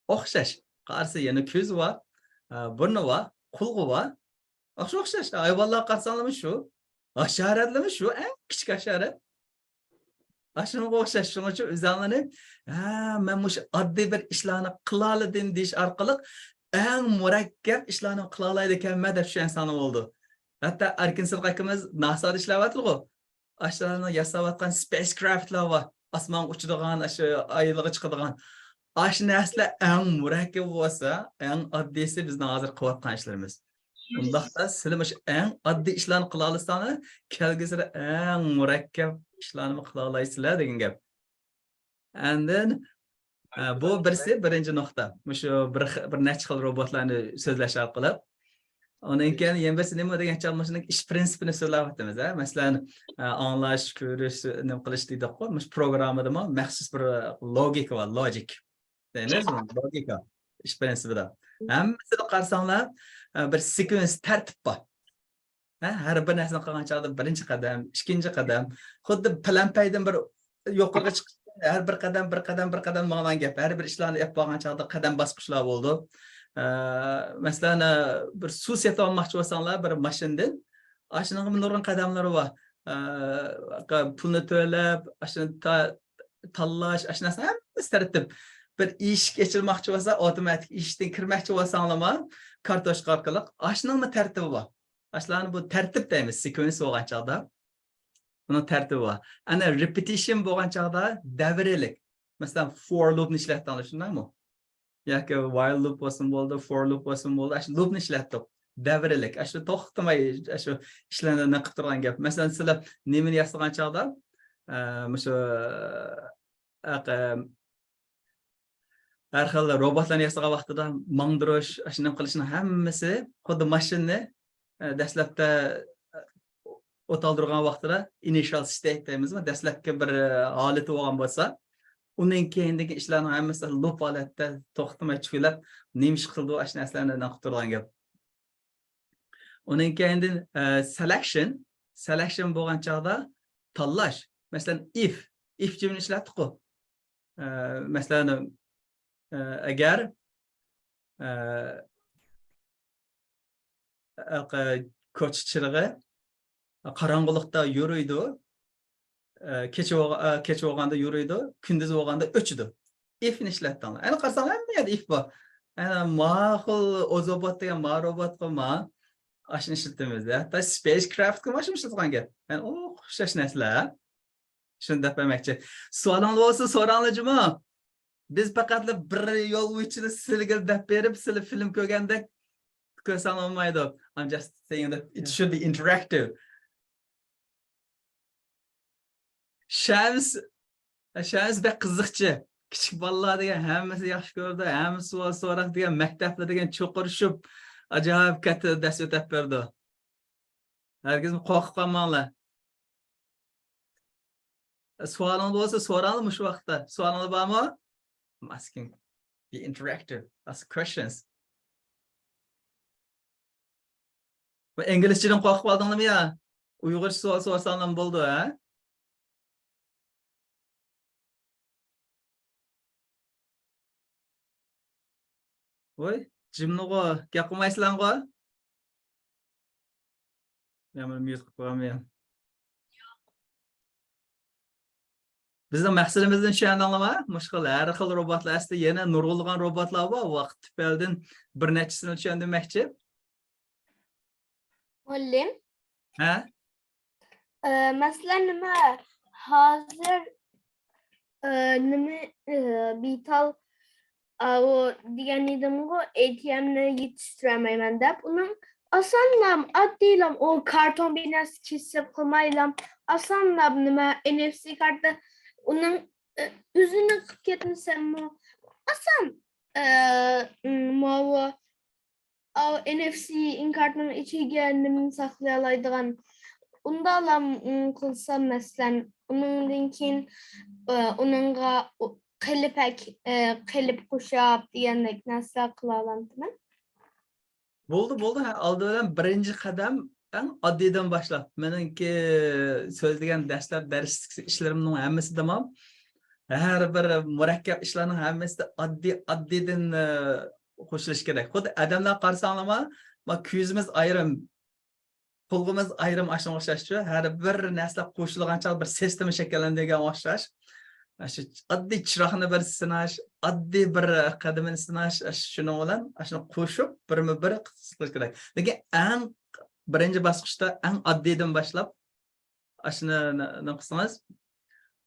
ئوخشاش. قارىسا يەنە كۆزى بار، ئە، بۇرنى بار، قۇلىقى بار. ئاشۇ ئوخشاش. ھايۋانلارغا قارىساڭلارمۇ شۇ. ھاشاراتلارمۇ شۇ، ئەڭ كىچىك ھاشارات. ئاشۇنىڭغا ئوخشاش. شۇنىڭ ئۈچۈن ئۆزۈڭلارنى، ھە، مەن مۇشۇ ئاددىي بىر ئىشلارنى قىلالىدىم دېيىش ئارقىلىق ئەڭ مۇرەككەپ ئىشلارنى قىلالايدىكەنمەن دەپ چۈشەنسەڭلار بولىدۇ. ھەتتا ئەركىن سىدىق ئاكىمىز ناسادا ئىشلەۋاتىدىغۇ. ئاشۇلارنىڭ ياساۋاتقان سپېيس كرافتلار بار. ئاسمانغا ئۇچىدىغان، ئاشۇ ئايلىققا چىقىدىغان. ئاشۇ نەرسىلەر ئەڭ مۇرەككىپى بولسا، ئەڭ ئاددىيسى بىزنىڭ ھازىر قىلىۋاتقان ئىشلىرىمىز. ئۇنداقتا سىلەر مۇشۇ ئەڭ ئاددىي ئىشلارنى قىلالىساڭلار، كەلگۈسىدە ئەڭ مۇرەككەپ ئىشلارنىمۇ قىلالايسىلەر دېگەن گەپ. ئەندىن، ئە، بۇ بىرسى، بىرىنچى نۇقتا. مۇشۇ بىر خ-، بىر نەچچە خىل روبوتلارنى سۆزلەش ئارقىلىق. ئۇنىڭ كېيىن يەنە بىرسى نېمە دېگەن چاغدا مۇشۇنىڭ ئىش پىرىنسىپىنى سۆزلەۋاتىمىز، ھە؟ مەسىلەن، ئە، ئاڭلاش، كۆرۈش، نېمە قىلىش دېدۇققۇ. مۇشۇ پروگراممىدىمۇ مەخسۇس بىر لوگىكا بار، لوجىك دەيمىز، لوگىكا ئىش پىرىنسىپىدا. ھەممىسىدە قارىساڭلار، ئە، بىر سېكۋېنس، تەرتىپ بار. ھە، ھەر بىر نەرسىنى قىلغان چاغدا بىرىنچى قەدەم، ئىككىنچى قەدەم، خۇددى پەلەمپەيدىن بىر يۇقىرىغا چىقىش، ھەر بىر قەدەم، بىر قەدەم، بىر قەدەم ماڭغان گەپ. ھەر بىر ئىشلارنى ئېلىپ بارغان چاغدا قەدەم باسقۇچلار بولىدۇ. ئە، مەسىلەن، ئە، بىر سۇ سېتىۋالماقچى بولساڭلار بىر ماشىنىدىن، ئاشۇنىڭغا نۇرغۇن قەدەملىرى بار. ئە، پۇلنى تۆلەپ، ئاشۇنى تا-، تاللاش، ئاشۇ نەرسە ھەممىسى تەرتىپ. بىر ئىشىك ئېچىلماقچى بولسا، ئاپتوماتىك ئىشىكتىن كىرمەكچى بولساڭلارمۇ، كارتوچكا ئارقىلىق. ئاشۇنىڭمۇ تەرتىپى بار. ئاشۇلارنى بۇ تەرتىپ دەيمىز، سېكۋېنس بولغان چاغدا. بۇنىڭ تەرتىپى بار. ئەنە رېپېتىشن بولغان چاغدا دەۋرىيلىك. مەسىلەن، فور لۇپنى ئىشلەتتىڭلار، شۇنداقمۇ؟ ياكى ۋايل لۇپ بولسىمۇ بولىدۇ، فور لۇپ بولسىمۇ بولىدۇ. ئاشۇ لۇپنى ئىشلەتتۇق. دەۋرىيلىك. ئاشۇ توختىماي، ئاشۇ ئىشلارنى نېمە قىلىپ تۇرغان گەپ. مەسىلەن، سىلەر نېمىنى ياسىغان چاغدا، ئە، مۇشۇ، ئە، ھەر خىل روبوتلارنى ياسىغان ۋاقتىدا ماڭدۇرۇش، ئاشۇنداق قىلىشنىڭ ھەممىسى خۇددى ماشىنىنى، ئە، دەسلەپتە، ئە، ئوت ئالدۇرغان ۋاقتىدا ئىنىشىيال ستېيت دەيمىزمۇ، دەسلەپكى بىر، ئە، ھالىتى بولغان بولسا، ئۇنىڭ كېيىندىكى ئىشلارنىڭ ھەممىسى لۇپ ھالەتتە توختىماي چۈشۈپ، نېمە ئىش قىلىدۇ، ئاشۇ نەرسىلەرنى نېمە قىلىپ تۇرغان گەپ. ئۇنىڭ كەينىدىن، ئە، سېلەكشن. سېلەكشن بولغان چاغدا تاللاش. مەسىلەن، ئىف. ئىف جۈملىنى ئىشلەتتۇققۇ. ئە، مەسىلەن، ئە، ئەگەر، ئە، ئە، كوچا چىرىغى قاراڭغۇلۇقتا يورۇيدۇ. ئە، كېچە بولغا-، ئە، كېچە بولغاندا يورۇيدۇ، كۈندۈز بولغاندا ئۆچىدۇ. ئىفنى ئىشلەتتىڭلار. ئەنە قارىساڭلار، ھەممە يەردە ئىف بار. ئەنە ماقۇل ئوزوبوت دېگەن ما روبوتقىمۇ ئاشۇنى ئىشلىتىمىز. ھەتتا سپېيس كرافتقىمۇ ئاشۇنى ئىشلەتكەن گەپ. يەنى ئوخشاش نەرسىلەر. شۇنى دەپ بەرمەكچى. سوئالىڭلار بولسا سوراڭلار جۇمۇ. بىز پەقەتلا بىر يول بويىچە سىلىگە دەپ بېرىپ، سىلى فىلىم كۆرگەندەك كۆرسەڭ بولمايدۇ. I'm just saying that it should be interactive. شەمس، شەمس بەك قىزىقچى. كىچىك بالىلار دېگەن ھەممىسى ياخشى كۆرىدۇ، ھەممىسى سوئال سوراق دېگەن مەكتەپلەر دېگەن چوقۇرۇشۇپ، ئاجايىپ كاتتا دەرس ئۆتەپ بېرىدۇ. ھەرگىزمۇ قورقۇپ قالماڭلار. سوئالىڭىز بولسا سوراڭلار مۇشۇ ۋاقىتتا. سوئالىڭلار بارمۇ؟ I'm asking. Be interactive. Ask questions. بۇ ئىنگلىزچىدىن قورقۇپ قالدىڭلارمۇ يا؟ ئۇيغۇرچە سوئال سورىساڭلارمۇ بولىدۇ، ھە؟ ۋوي، جىمنىغۇ، گەپ قىلمايسىلەرغۇ؟ يا، مەن ميۇت قىلىپ قويغانمەن. بىزنىڭ مەقسىتىمىزنى چۈشەندىڭلارمۇ؟ مۇشۇ خىل ھەر خىل روبوتلار ئەسلىدە يەنە نۇرغۇنلىغان روبوتلار بار. ۋاقىت تۈپەيلىدىن بىر نەچچىسىنى چۈشەندۈرمەكچى. مۇئەللىم. ھە؟ ئە، مەسىلەن، نېمە، ھازىر، ئە، نېمە، ئە، بىتال، ئە، ئۇ دېگەن ئىدىمغۇ، ئەي تى ئېمنى يېتىشتۈرەلمەيمەن دەپ. ئۇنىڭ ئاسانلام، ئاددىيلام، ئۇ كارتون بىنەرسە كېسىپ قىلمايلام، ئاسانلام، نېمە، ئېن ئېف سى كارتا، ئۇنىڭ، ئە، ئۆزىنى قىلىپ كەتمىسەممۇ، ئاسان، ئە، ماۋۇ ئاۋۇ ئېن ئېف سى ئىنكارتنىڭ ئىچىگە نېمىنى ساقلىيالايدىغان ئۇنداقلام، ئىم، قىلسام، مەسىلەن، ئۇنىڭدىن كېيىن، ئە، ئۇنىڭغا ئۇ، قېلىپ ھەك-، ئە، قېلىپ قوشاپ دېگەندەك نەرسىلەر قىلالامتىمەن. بولدى، بولدى. ھە، ئالدى بىلەن بىرىنچى قەدەم ئەڭ ئاددىيدىن باشلاپ. مېنىڭكى سۆزلىگەن دەسلەپ دەرسلىك ئىشلىرىمنىڭ ھەممىسىدىمۇ ھەر بىر مۇرەككەپ ئىشلارنىڭ ھەممىسىدە ئاددىي، ئاددىيدىن، ئە، قوشۇلۇش كېرەك. خۇددى ئادەملەر قارىساڭلارمۇ، ما كۆزىمىز ئايرىم، قۇلىقىمىز ئايرىم، ئاشۇنىڭغا ئوخشاشچۇ. ھەر بىر نەرسىلەر قوشۇلغان چاغ بىر سىستېما شەكىللەندۈرگەنگە ئوخشاش. ئاشۇ ئاددىي چىراغنى بىر سىناش، ئاددىي بىر قەدىمىنى سىناش، ئاشۇ شۇنىڭ بىلەن ئاشۇنى قوشۇپ بىرمۇ بىر قىلىش كېرەك. لېكىن ئەڭ بىرىنچى باسقۇچتا ئەڭ ئاددىيدىن باشلاپ، ئاشۇنى نېمە قىلسىڭىز،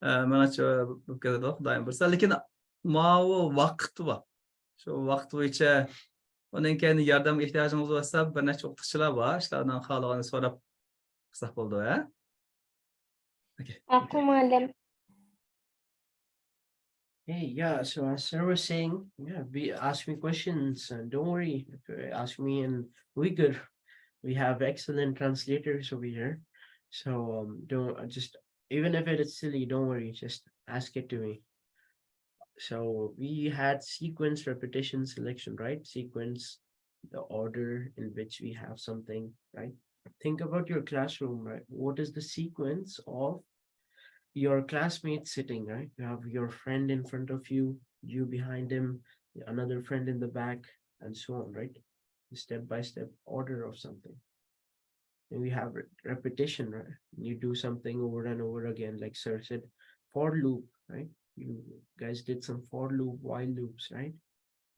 ئە، مېنىڭچە بولۇپ كېتىدۇ، خۇدايىم بۇيرۇسا. لېكىن ماۋۇ ۋاقىت بار. شۇ ۋاقىت بويىچە ئۇنىڭ كەينىدە ياردەمگە ئېھتىياجىڭىز بولسا، بىر نەچچە ئوقۇتقۇچىلار بار، شۇلاردىن خالىغاننى سوراپ قىلساق بولىدۇ، ھە؟ ئوكەي. ماقۇل، مۇئەللىم. Hey, yeah, so as sir was saying, yeah, be, ask me questions, and don't worry, if you ask me in Uyghur, we have excellent translators over here. So, um, don't, uh, just, even if it is silly, don't worry, just ask it to me. So we had sequence, repetition, selection, right? Sequence, the order in which we have something, right? Think about your classroom, right? What is the sequence of your classmates sitting, right? You have your friend in front of you, you behind him, another friend in the back, and so on, right? The step by step order of something. And we have re-, repetition, right? You do something over and over again, like sir said, for loop, right? You guys did some for loop, while loops, right?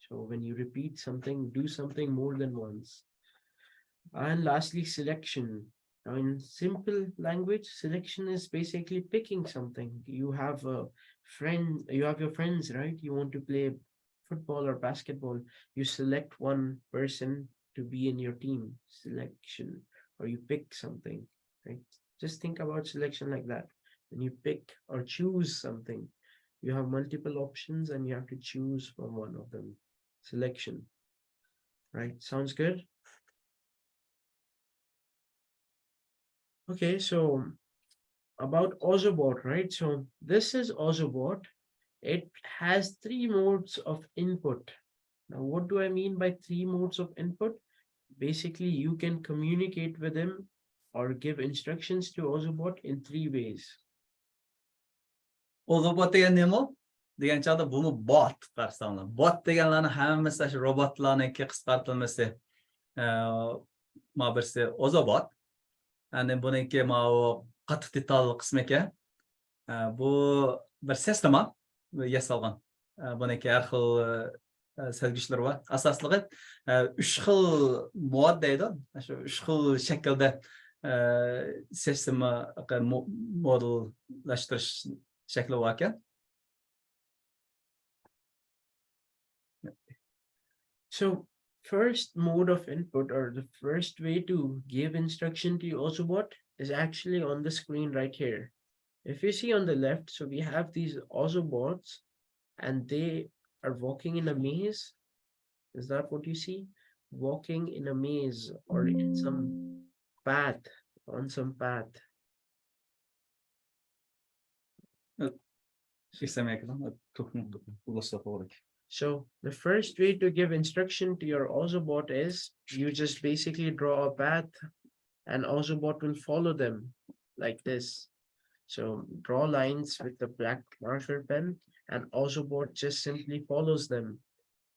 So when you repeat something, do something more than once. And lastly, selection. Now, in simple language, selection is basically picking something. You have a friend, you have your friends, right? You want to play football or basketball. You select one person to be in your team, selection, or you pick something, right? Just think about selection like that. When you pick or choose something, you have multiple options and you have to choose from one of them. Selection. Right? Sounds good? Okay, so about Ozobot, right? So this is Ozobot. It has three modes of input. Now, what do I mean by three modes of input? Basically, you can communicate with him or give instructions to Ozobot in three ways. ئوزوبوت دېگەن نېمە؟ دېگەن چاغدا بۇمۇ بوت، قارىساڭلار. بوت دېگەنلەرنىڭ ھەممىسى شۇ روبوتلارنىڭكى قىسقارتىلمىسى. ئە، ما بىرسى ئوزوبوت. يەنى بۇنىڭكى ماۋۇ قاتتىق دېتال قىسمىكەن. ئە، بۇ بىر سىستېما ياسالغان. ئە، بۇنىڭكى ھەر خىل، ئە، سەزگۈچلىرى بار. ئاساسلىقى، ئە، ئۈچ خىل مود دەيدۇ. شۇ ئۈچ خىل شەكىلدە، ئە، سىستېما، مو-، مودېللاشتۇرۇش شەكلى باركەن. So, first mode of input or the first way to give instruction to your Ozobot is actually on the screen right here. If you see on the left, so we have these Ozobots and they are walking in a maze. Is that what you see? Walking in a maze or in some path, on some path. Sistema ekran, to'pni uloqlashga to'g'ri. So the first way to give instruction to your Autobot is you just basically draw a path and Autobot will follow them like this. So draw lines with the black marker pen and Autobot just simply follows them.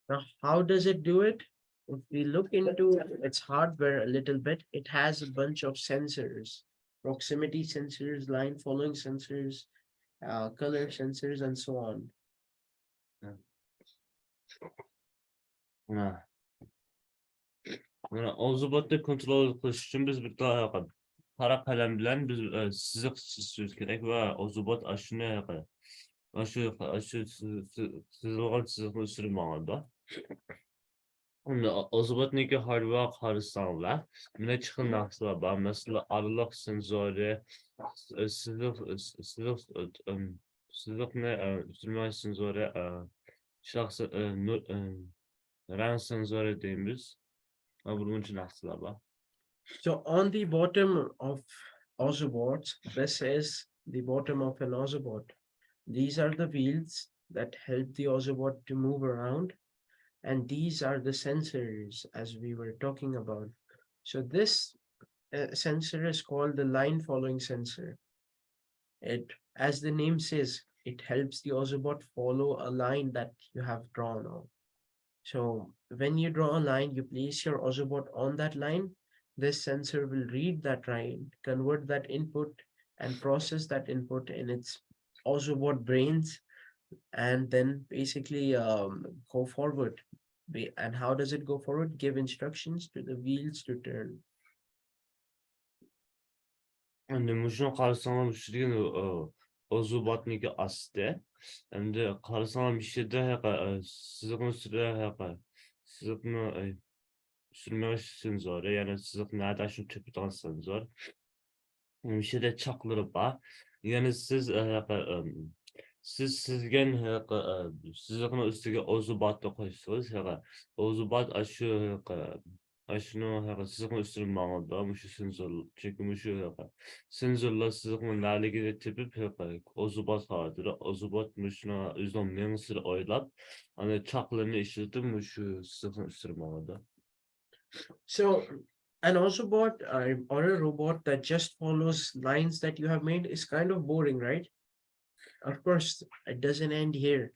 Now, how does it do it? If we look into its hardware a little bit, it has a bunch of sensors, proximity sensors, line following sensors, uh, color sensors, and so on. مانا مانا ئوزۇباتنى كونترول قىلىش ئۈچۈن بىز بىر تال قارا قەلەم بىلەن بىز ئە، سىزىق سىزىشىمىز كېرەك ۋە ئوزۇبات ئاشۇنى ئاشۇ ئاشۇ سىزىلغان سىزىقنى ئۈستىدە ماڭىدۇ. ئوزۇباتنىڭكى ھاردۋېر قارىساڭلار، نەچچە خىل نەرسىلەر بار. مەسىلەن، ئارىلىق سېنزورى، سىزىق سىزىق سىزىقنى ئۈستۈرمە سېنزورى، شەخس نۇر رەڭ سېنزورى دەيمىز. بۇنىڭ ئۈچۈن نەرسىلەر بار. So on the bottom of Autobots, this is the bottom of an Autobot. These are the wheels that help the Autobot to move around, and these are the sensors as we were talking about. So this uh, sensor is called the line following sensor. It, as the name says, it helps the Autobot follow a line that you have drawn on. So when you draw a line, you place your Autobot on that line. This sensor will read that line, convert that input, and process that input in its Autobot brains, and then basically um, go forward. Be- And how does it go forward? Give instructions to the wheels to turn. ئەمدى مۇشۇنى قارىساڭلار، مۇشۇ دېگەن ئوزۇباتنىڭكى ئاستى. ئەمدى قارىساڭلار، مۇشۇ يەردە ھەقە سىزىقنىڭ ئۈستىدە ھەقە سىزىقنىڭ سۈرمەش سېنزورى، يەنى سىزىق نەدە شۇنى تېپىدىغان سېنزور. مۇشۇ يەردە چاقلىرى بار. يەنى سىز ھەقە سىز سىزگەن ھەقە سىزىقنىڭ ئۈستىگە ئوزۇباتنى قويسىڭىز، ھەقە ئوزۇبات ئاشۇ ھەقە ئاشۇنىڭ ھەقە سىزىقنىڭ ئۈستىدە ماڭىدۇ، مۇشۇ سېنزور، چۈنكى مۇشۇ ھەقە سېنزورلار سىزىقنىڭ نەلىكىنى تېپىپ، ھەقە ئوزۇبات خاتىرە، ئوزۇبات مۇشۇنىڭ ئۆزىنىڭ مېڭىسىنى ئويلاپ، ئانا چاقلىرىنى ئىشلىتىپ، مۇشۇ سىزىقنىڭ ئۈستىدە ماڭىدۇ. So, an Autobot uh, or a robot that just follows lines that you have made is kind of boring, right? Of course, it doesn't end here.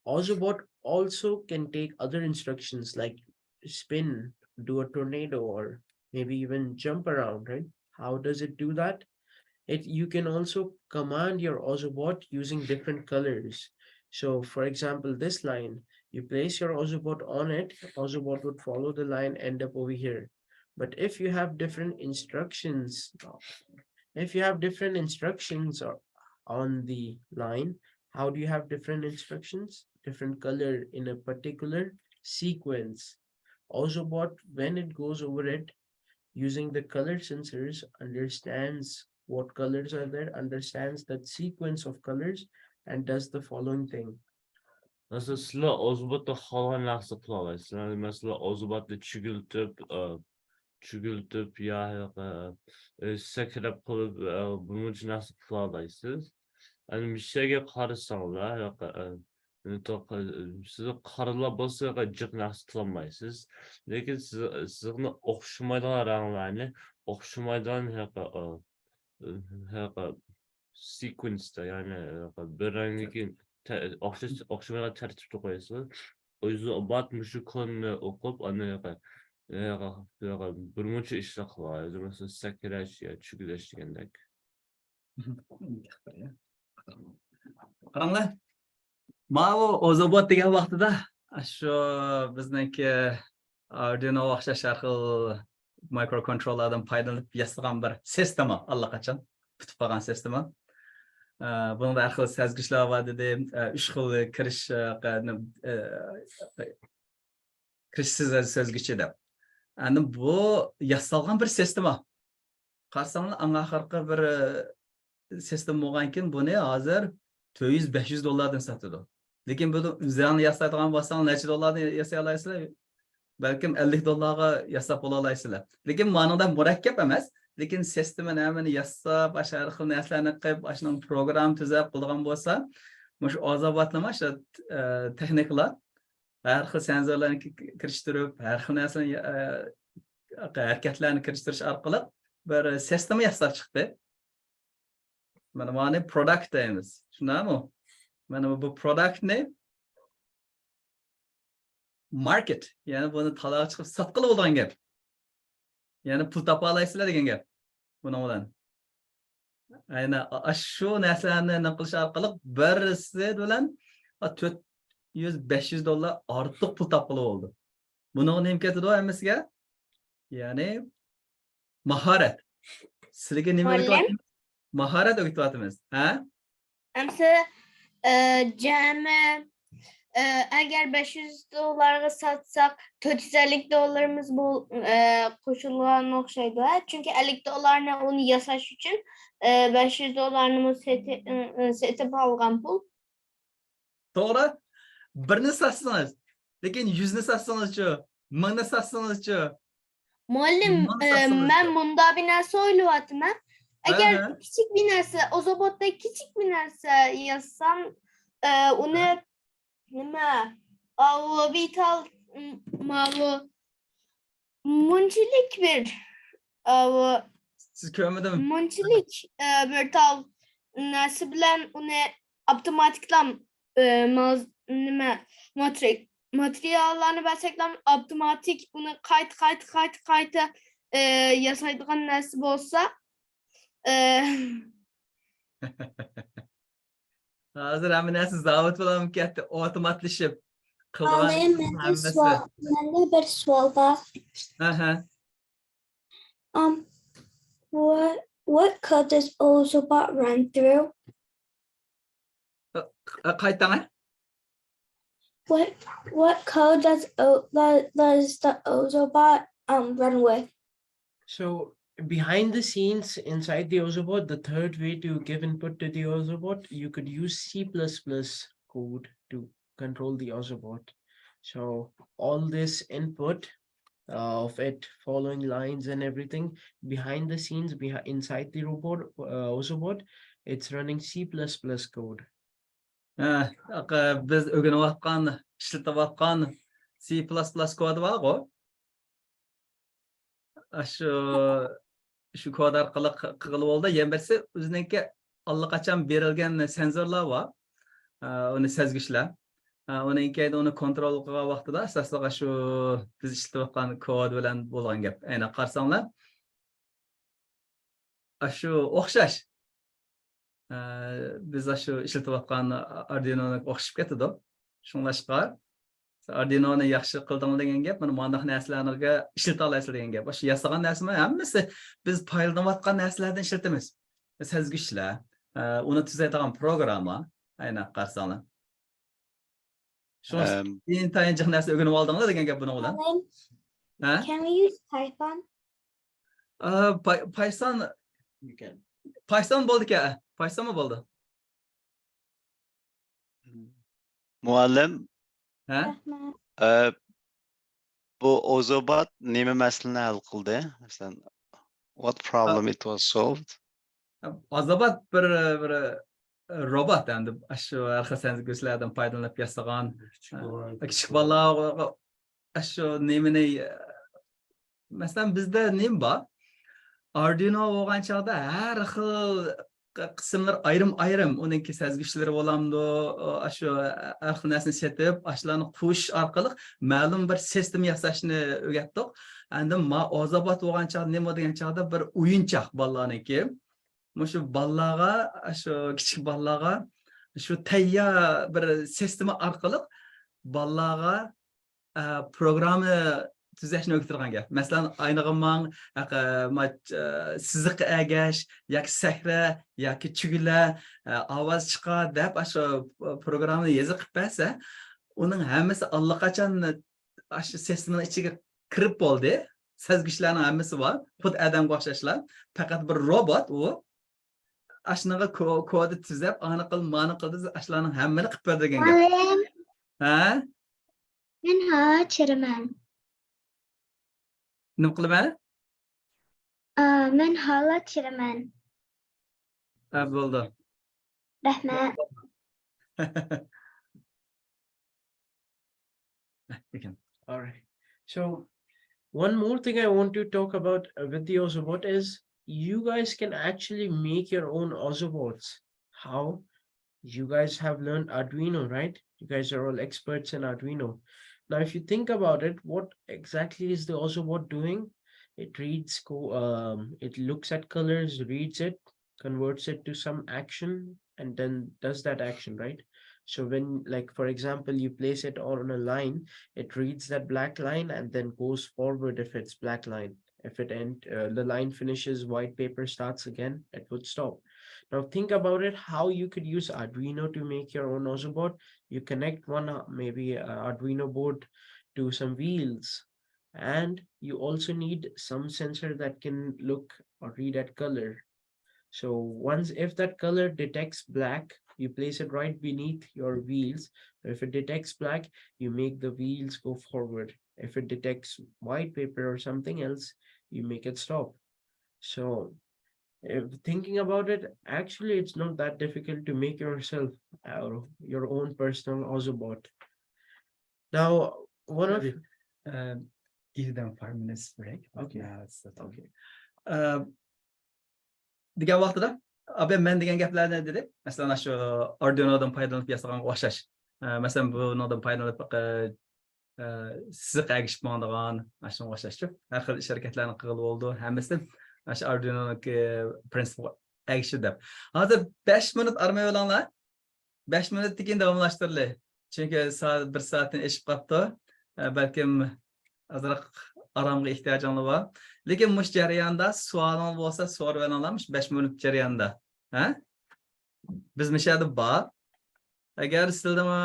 Autobot also can take other instructions like spin, do a tornado, or maybe even jump around, right? How does it do that? It, you can also command your Autobot using different colors. So, for example, this line, you place your Autobot on it, Autobot would follow the line, end up over here. But if you have different instructions, if you have different instructions or on the line, how do you have different instructions? Different color in a particular sequence. Autobot, when it goes over it, using the color sensors, understands what colors are there, understands that sequence of colors, and does the following thing. مەسىلەن، سىلەر ئوزۇباتتا خالىغان نەرسە قىلالايسىلەر. مەسىلەن، ئوزۇباتنى چۈگۈلتۈپ، ئە، چۈگۈلتۈپ يا، ئە، ئە، سەكرەپ قىلىپ، ئە، بۇنىڭچە نەرسە قىلالايسىز. ئەنە مۇشۇ يەرگە قارىساڭلار، ئە، ئە، سىز قارىلا بولسا جىق نەرسە قىلالمايسىز. لېكىن سىز، سىزنى ئوخشىمايدىغان رەڭلەرنى، ئوخشىمايدىغان، ئە، ئە، سېكۋېنستا، يەنى بىر رەڭدىكى تە-، ئوخشاش، ئوخشىمايدىغان تەرتىپتە قويىسىز. ئوزۇبات مۇشۇ كودنى ئوقۇپ، ئاندىن بىرمۇنچە ئىشلار قىلىدۇ. مەسىلەن، سەكرەش يا چۆگىلەش دېگەندەك. قاراڭلار. ماۋۇ ئوزوبوت دېگەن ۋاقتىدا شۇ بىزنىڭكى ئاردۇينوغا ئوخشاش ھەر خىل مايكرو كونتروللاردىن پايدىلىنىپ ياسىغان بىر سىستېما ئاللىقاچان پۈتۈپ قالغان سىستېما. ئە، بۇنىڭدا ھەر خىل سەزگۈچلەر بار دېدىم. ئە، ئۈچ خىل كىرىش، ئە، قە-، نېمە، ئە، كىرىش سىز-، سەزگۈچى دەپ. ئەنە بۇ ياسالغان بىر سىستېما. قارىساڭلار، ئەڭ ئاخىرقى بىر، ئە، سىستېما بولغانكىن، بۇنى ھازىر تۆت يۈز، بەش يۈز دوللاردىن ساتىدۇ. لېكىن بۇنى ئۆزۈڭلار ياسايدىغان بولساڭ، نەچچە دوللاردىن ياسىيالايسىلەر؟ بەلكىم ئەللىك دوللارغا ياساپ بولالايسىلەر. لېكىن مانىڭدا مۇرەككەپ ئەمەس. لېكىن سىستېمىنى ھەممىنى ياساپ، ئاشۇ ھەر خىل نەرسىلەرنى قىلىپ، ئاشۇنىڭ پروگرامما تۈزەپ قىلىدىغان بولسا، مۇشۇ ئازاباتنىمۇ شۇ، ئە، تېخنىكىلار ھەر خىل سېنزورلارنى كى-، كى-، كىرىشتۈرۈپ، ھەر خىل نەرسىنى، ئە، ھەرىكەتلەرنى كىرىشتۈرۈش ئارقىلىق بىر سىستېما ياساپ چىقتى. مانا مانى پروداكت دەيمىز. شۇنداقمۇ؟ مانا بۇ پروداكتنى ماركېت، يەنى بۇنى تالاغا چىقىپ ساتقىلى بولىدىغان گەپ. يەنى پۇل تاپالايسىلەر دېگەن گەپ بۇنىڭ بىلەن. ئەنە ئاشۇ نەرسىلەرنى نېمە قىلىش ئارقىلىق بىرسى بىلەن تۆت يۈز، بەش يۈز دوللار ئارتۇق پۇل تاپقىلى بولىدۇ. بۇنىڭغا نېمە كېتىدۇ ھەممىسىگە؟ يەنى ماھارەت. سىلىگە نېمە ئۆگىتىۋاتىمىز؟ ماھارەت ئۆگىتىۋاتىمىز. ھە؟ ئەمسە، ئە، جەمئىي، ئە، ئەگەر بەش يۈز دوللارغا ساتساق، تۆت يۈز ئەللىك دوللىرىمىز بول-، ئە، قوشۇلغان ئوخشايدۇ، ھە؟ چۈنكى ئەللىك دوللارنى ئۇنى ياساش ئۈچۈن، ئە، بەش يۈز دوللارنىمۇ سېتى-، ئە، ئە، سېتىپ ئالغان پۇل. توغرا. بىرنى ساتسىڭىز، لېكىن يۈزنى ساتسىڭىزچۇ؟ مىڭنى ساتسىڭىزچۇ؟ مۇئەللىم، مىڭنى ئە، ساتسىڭىزچۇ؟ مەن مۇنداق بىر نەرسە ئويلاۋاتىمەن. ئەگەر ئەھە. كىچىك بىر نەرسە، ئوزابوتتا كىچىك بىر نەرسە يازسام، ئە، ئۇنى ئەھە. نېمە؟ ئاۋۇ ۋىتال، م-، ماۋۇ مۇنچىلىك بىر، ئاۋۇ سىز كۆرمىدىم. مۇنچىلىك، ئە، بىر تال نەرسە بىلەن ئۇنى ئاپتوماتىكلا، ئە، ماز-، نېمە، ماترىك-، ماتېرىياللارنى بەرسەكلا ئاپتوماتىك ئۇنى قايتا، قايتا، قايتا، قايتا، ئە، ياسايدىغان نەرسە بولسا، ئە، ھازىر ھەممە نەرسە زاۋۇت بولۇپ كەتتى، ئاپتوماتلىشىپ. قىلىدىغان مۇئەللىم، مەندە ھەممىسى. سوئال، مەندە بىر سوئال بار. ئەھە. Um, what, what code does Ozobot run through? ئە، ئە، قايتاڭە. What, what code does O-, does, does the Ozobot, um, run with? So behind the scenes inside the Ozobot, the third way to give input to the Ozobot, you could use C plus plus code to control the Ozobot. So all this input, uh, of it following lines and everything behind the scenes, behi-, inside the robot, uh, Ozobot, it's running C plus plus code. ھە، بىز ئۆگىنىۋاتقان، ئىشلىتىۋاتقان سى پىلاس پىلاس كودى بارغۇ. ئاشۇ، شۇ كود ئارقىلىق قىلغىلى بولىدۇ. يەنە بىرسى ئۆزىنىڭكى ئاللىقاچان بېرىلگەن سېنزورلار بار. ئە، ئۇنى سەزگۈچلەر. ئە، ئۇنىڭ كەينىدە ئۇنى كونترول قىلغان ۋاقتىدا ئاساسلىق ئاشۇ بىز ئىشلىتىۋاتقان كود بىلەن بولغان گەپ. ئەينەن قارىساڭلار. ئاشۇ ئوخشاش. ئە، بىز ئاشۇ ئىشلىتىۋاتقان ئاردۇينوغا ئوخشىشىپ كېتىدۇ. شۇڭلاشقا ئاردۇينونى ياخشى قىلدىڭلار دېگەن گەپ، مانا مۇنداق نەرسىلەرگە ئىشلىتالايسىلەر دېگەن گەپ. ئاشۇ ياسىغان نەرسىمۇ ھەممىسى بىز پايدىلىنىۋاتقان نەرسىلەردىن ئىشلىتىمىز. سەزگۈچلەر، ئە، ئۇنى تۈزەيدىغان پروگرامما، ئەينەن قارىساڭلار. شۇڭا ئەم. ئىنتايىن جىق نەرسە ئۆگىنىۋالدىڭلار دېگەن گەپ بۇنىڭ بىلەن. مۇئەللىم، ھە؟ Can we use Python? ئا، پاي-، پايسان، You can. پايسان بولدىكەن، پايسانمۇ بولدى. مۇئەللىم، ھە؟ رەھمەت. ئە، بۇ ئوزوبات نېمە مەسىلىنى ھەل قىلدى؟ مەسىلەن، what problem it was solved? ئازابات بىر، بىر روبوت ئەمدى، ئاشۇ ھەر خىل سەزگۈچلەردىن پايدىلىنىپ ياسىغان، كىچىك ئە، بالىلار. كىچىك بالىلارغا ئاشۇ نېمىنى، مەسىلەن، بىزدە نېمە بار؟ ئاردۇينو بولغان چاغدا ھەر خىل قىسىملىرى ئايرىم-ئايرىم، ئۇنىڭكى سەزگۈچلىرى بولامدۇ، ئاشۇ ھەر خىل نەرسىنى سېتىپ، ئاشۇلارنى قوشۇش ئارقىلىق مەلۇم بىر سىستېما ياساشنى ئۆگەتتۇق. ئەمدى ما ئازابات بولغان چاغدا نېمە دېگەن چاغدا بىر ئويۇنچاق بالىلارنىڭكى. مۇشۇ بالىلارغا، شۇ كىچىك بالىلارغا شۇ تەييار بىر سىستېما ئارقىلىق بالىلارغا، ئە، پروگرامما تۈزەشنى ئۆگىتىدىغان گەپ. مەسىلەن، ئاينىغا ماڭ، ئە، ما-، ئە، سىزىققا ئەگەش ياكى سەكرە ياكى چۈگىلە، ئە، ئاۋاز چىقار دەپ، ئاشۇ پروگراممىنى يېزىپ قىلىپ بەرسە، ئۇنىڭ ھەممىسى ئاللىقاچان ئاشۇ سىستېمىنىڭ ئىچىگە كىرىپ بولدى. سەزگۈچلەرنىڭ ھەممىسى بار. خۇددى ئادەمگە ئوخشاشلا. پەقەت بىر روبوت ئۇ. ئاشۇنىڭغا كو-، كودا تۈزەپ، ئانى قىل، مانى قىل دېسە، ئاشۇلارنىڭ ھەممىنى قىلىپ بېرىدىكەن گەپ. ھە؟ مەن ھالا چىرىمەن. نېمە قىلىمەن؟ ئا، مەن ھالا چىرىمەن. ھە، بولدى. رەھمەت. ئىكەن. All right. So, one more thing I want to talk about, uh, with the Ozobot is you guys can actually make your own Ozobots. How? You guys have learned Arduino, right? You guys are all experts in Arduino. Now, if you think about it, what exactly is the Ozobot doing? It reads, co- um, it looks at colors, reads it, converts it to some action, and then does that action, right? So when, like, for example, you place it on a line, it reads that black line and then goes forward if it's black line. If it end, uh, the line finishes, white paper starts again, it would stop. Now think about it, how you could use Arduino to make your own Ozobot. You connect one, uh, maybe, uh, Arduino board to some wheels, and you also need some sensor that can look or read at color. So once, if that color detects black, you place it right beneath your wheels. If it detects black, you make the wheels go forward. If it detects white paper or something else, you make it stop. So, if thinking about it, actually, it's not that difficult to make yourself, uh, your own personal Ozobot. Now, one of Maybe, uh, give them five minutes break. Okay. Uh, so Okay. ئە، دېگەن ۋاقتىدا، ئاباي مەن دېگەن گەپلەرنى دېدى. مەسىلەن، شۇ ئاردۇينودىن پايدىلىنىپ ياسىغانغا ئوخشاش. ئە، مەسىلەن، بۇنىڭدىن پايدىلىنىپ، ئە، ئە، سىزىققا ئەگىشىپ ماڭىدىغان، شۇنىڭغا ئوخشاشچۇ. ھەر خىل ئىش ھەرىكەتلەرنى قىلغىلى بولىدۇ. ھەممىسى شۇ ئاردۇينونىڭكى پرىنسىپىغا ئەگىشىدۇ دەپ. ھازىر بەش مىنۇت ئارام ئېلىڭلار. بەش مىنۇتتىن كېيىن داۋاملاشتۇرىلى. چۈنكى سائەت، بىر سائەتتىن ئېشىپ قاپتۇ. ئە، بەلكىم ئازراق ئارامغا ئېھتىياجىڭلار بار. لېكىن مۇشۇ جەرياندا سوئالىڭلار بولسا سوراۋېلىڭلار، مۇشۇ بەش مىنۇت جەريانىدا. ھە؟ بىز مۇشۇ يەردە بار. ئەگەر سىلەردىمۇ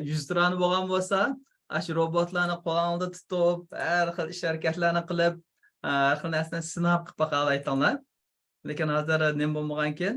يۈزتۇرانە بولغان بولسا، ئاشۇ روبوتلارنى قولۇڭلاردا تۇتۇپ، ھەر خىل ئىش ھەرىكەتلەرنى قىلىپ، ھەر خىل نەرسىنى سىناپ قىلىپ باقالايتىڭلار. لېكىن ھازىر نېمە بولمىغانكىن،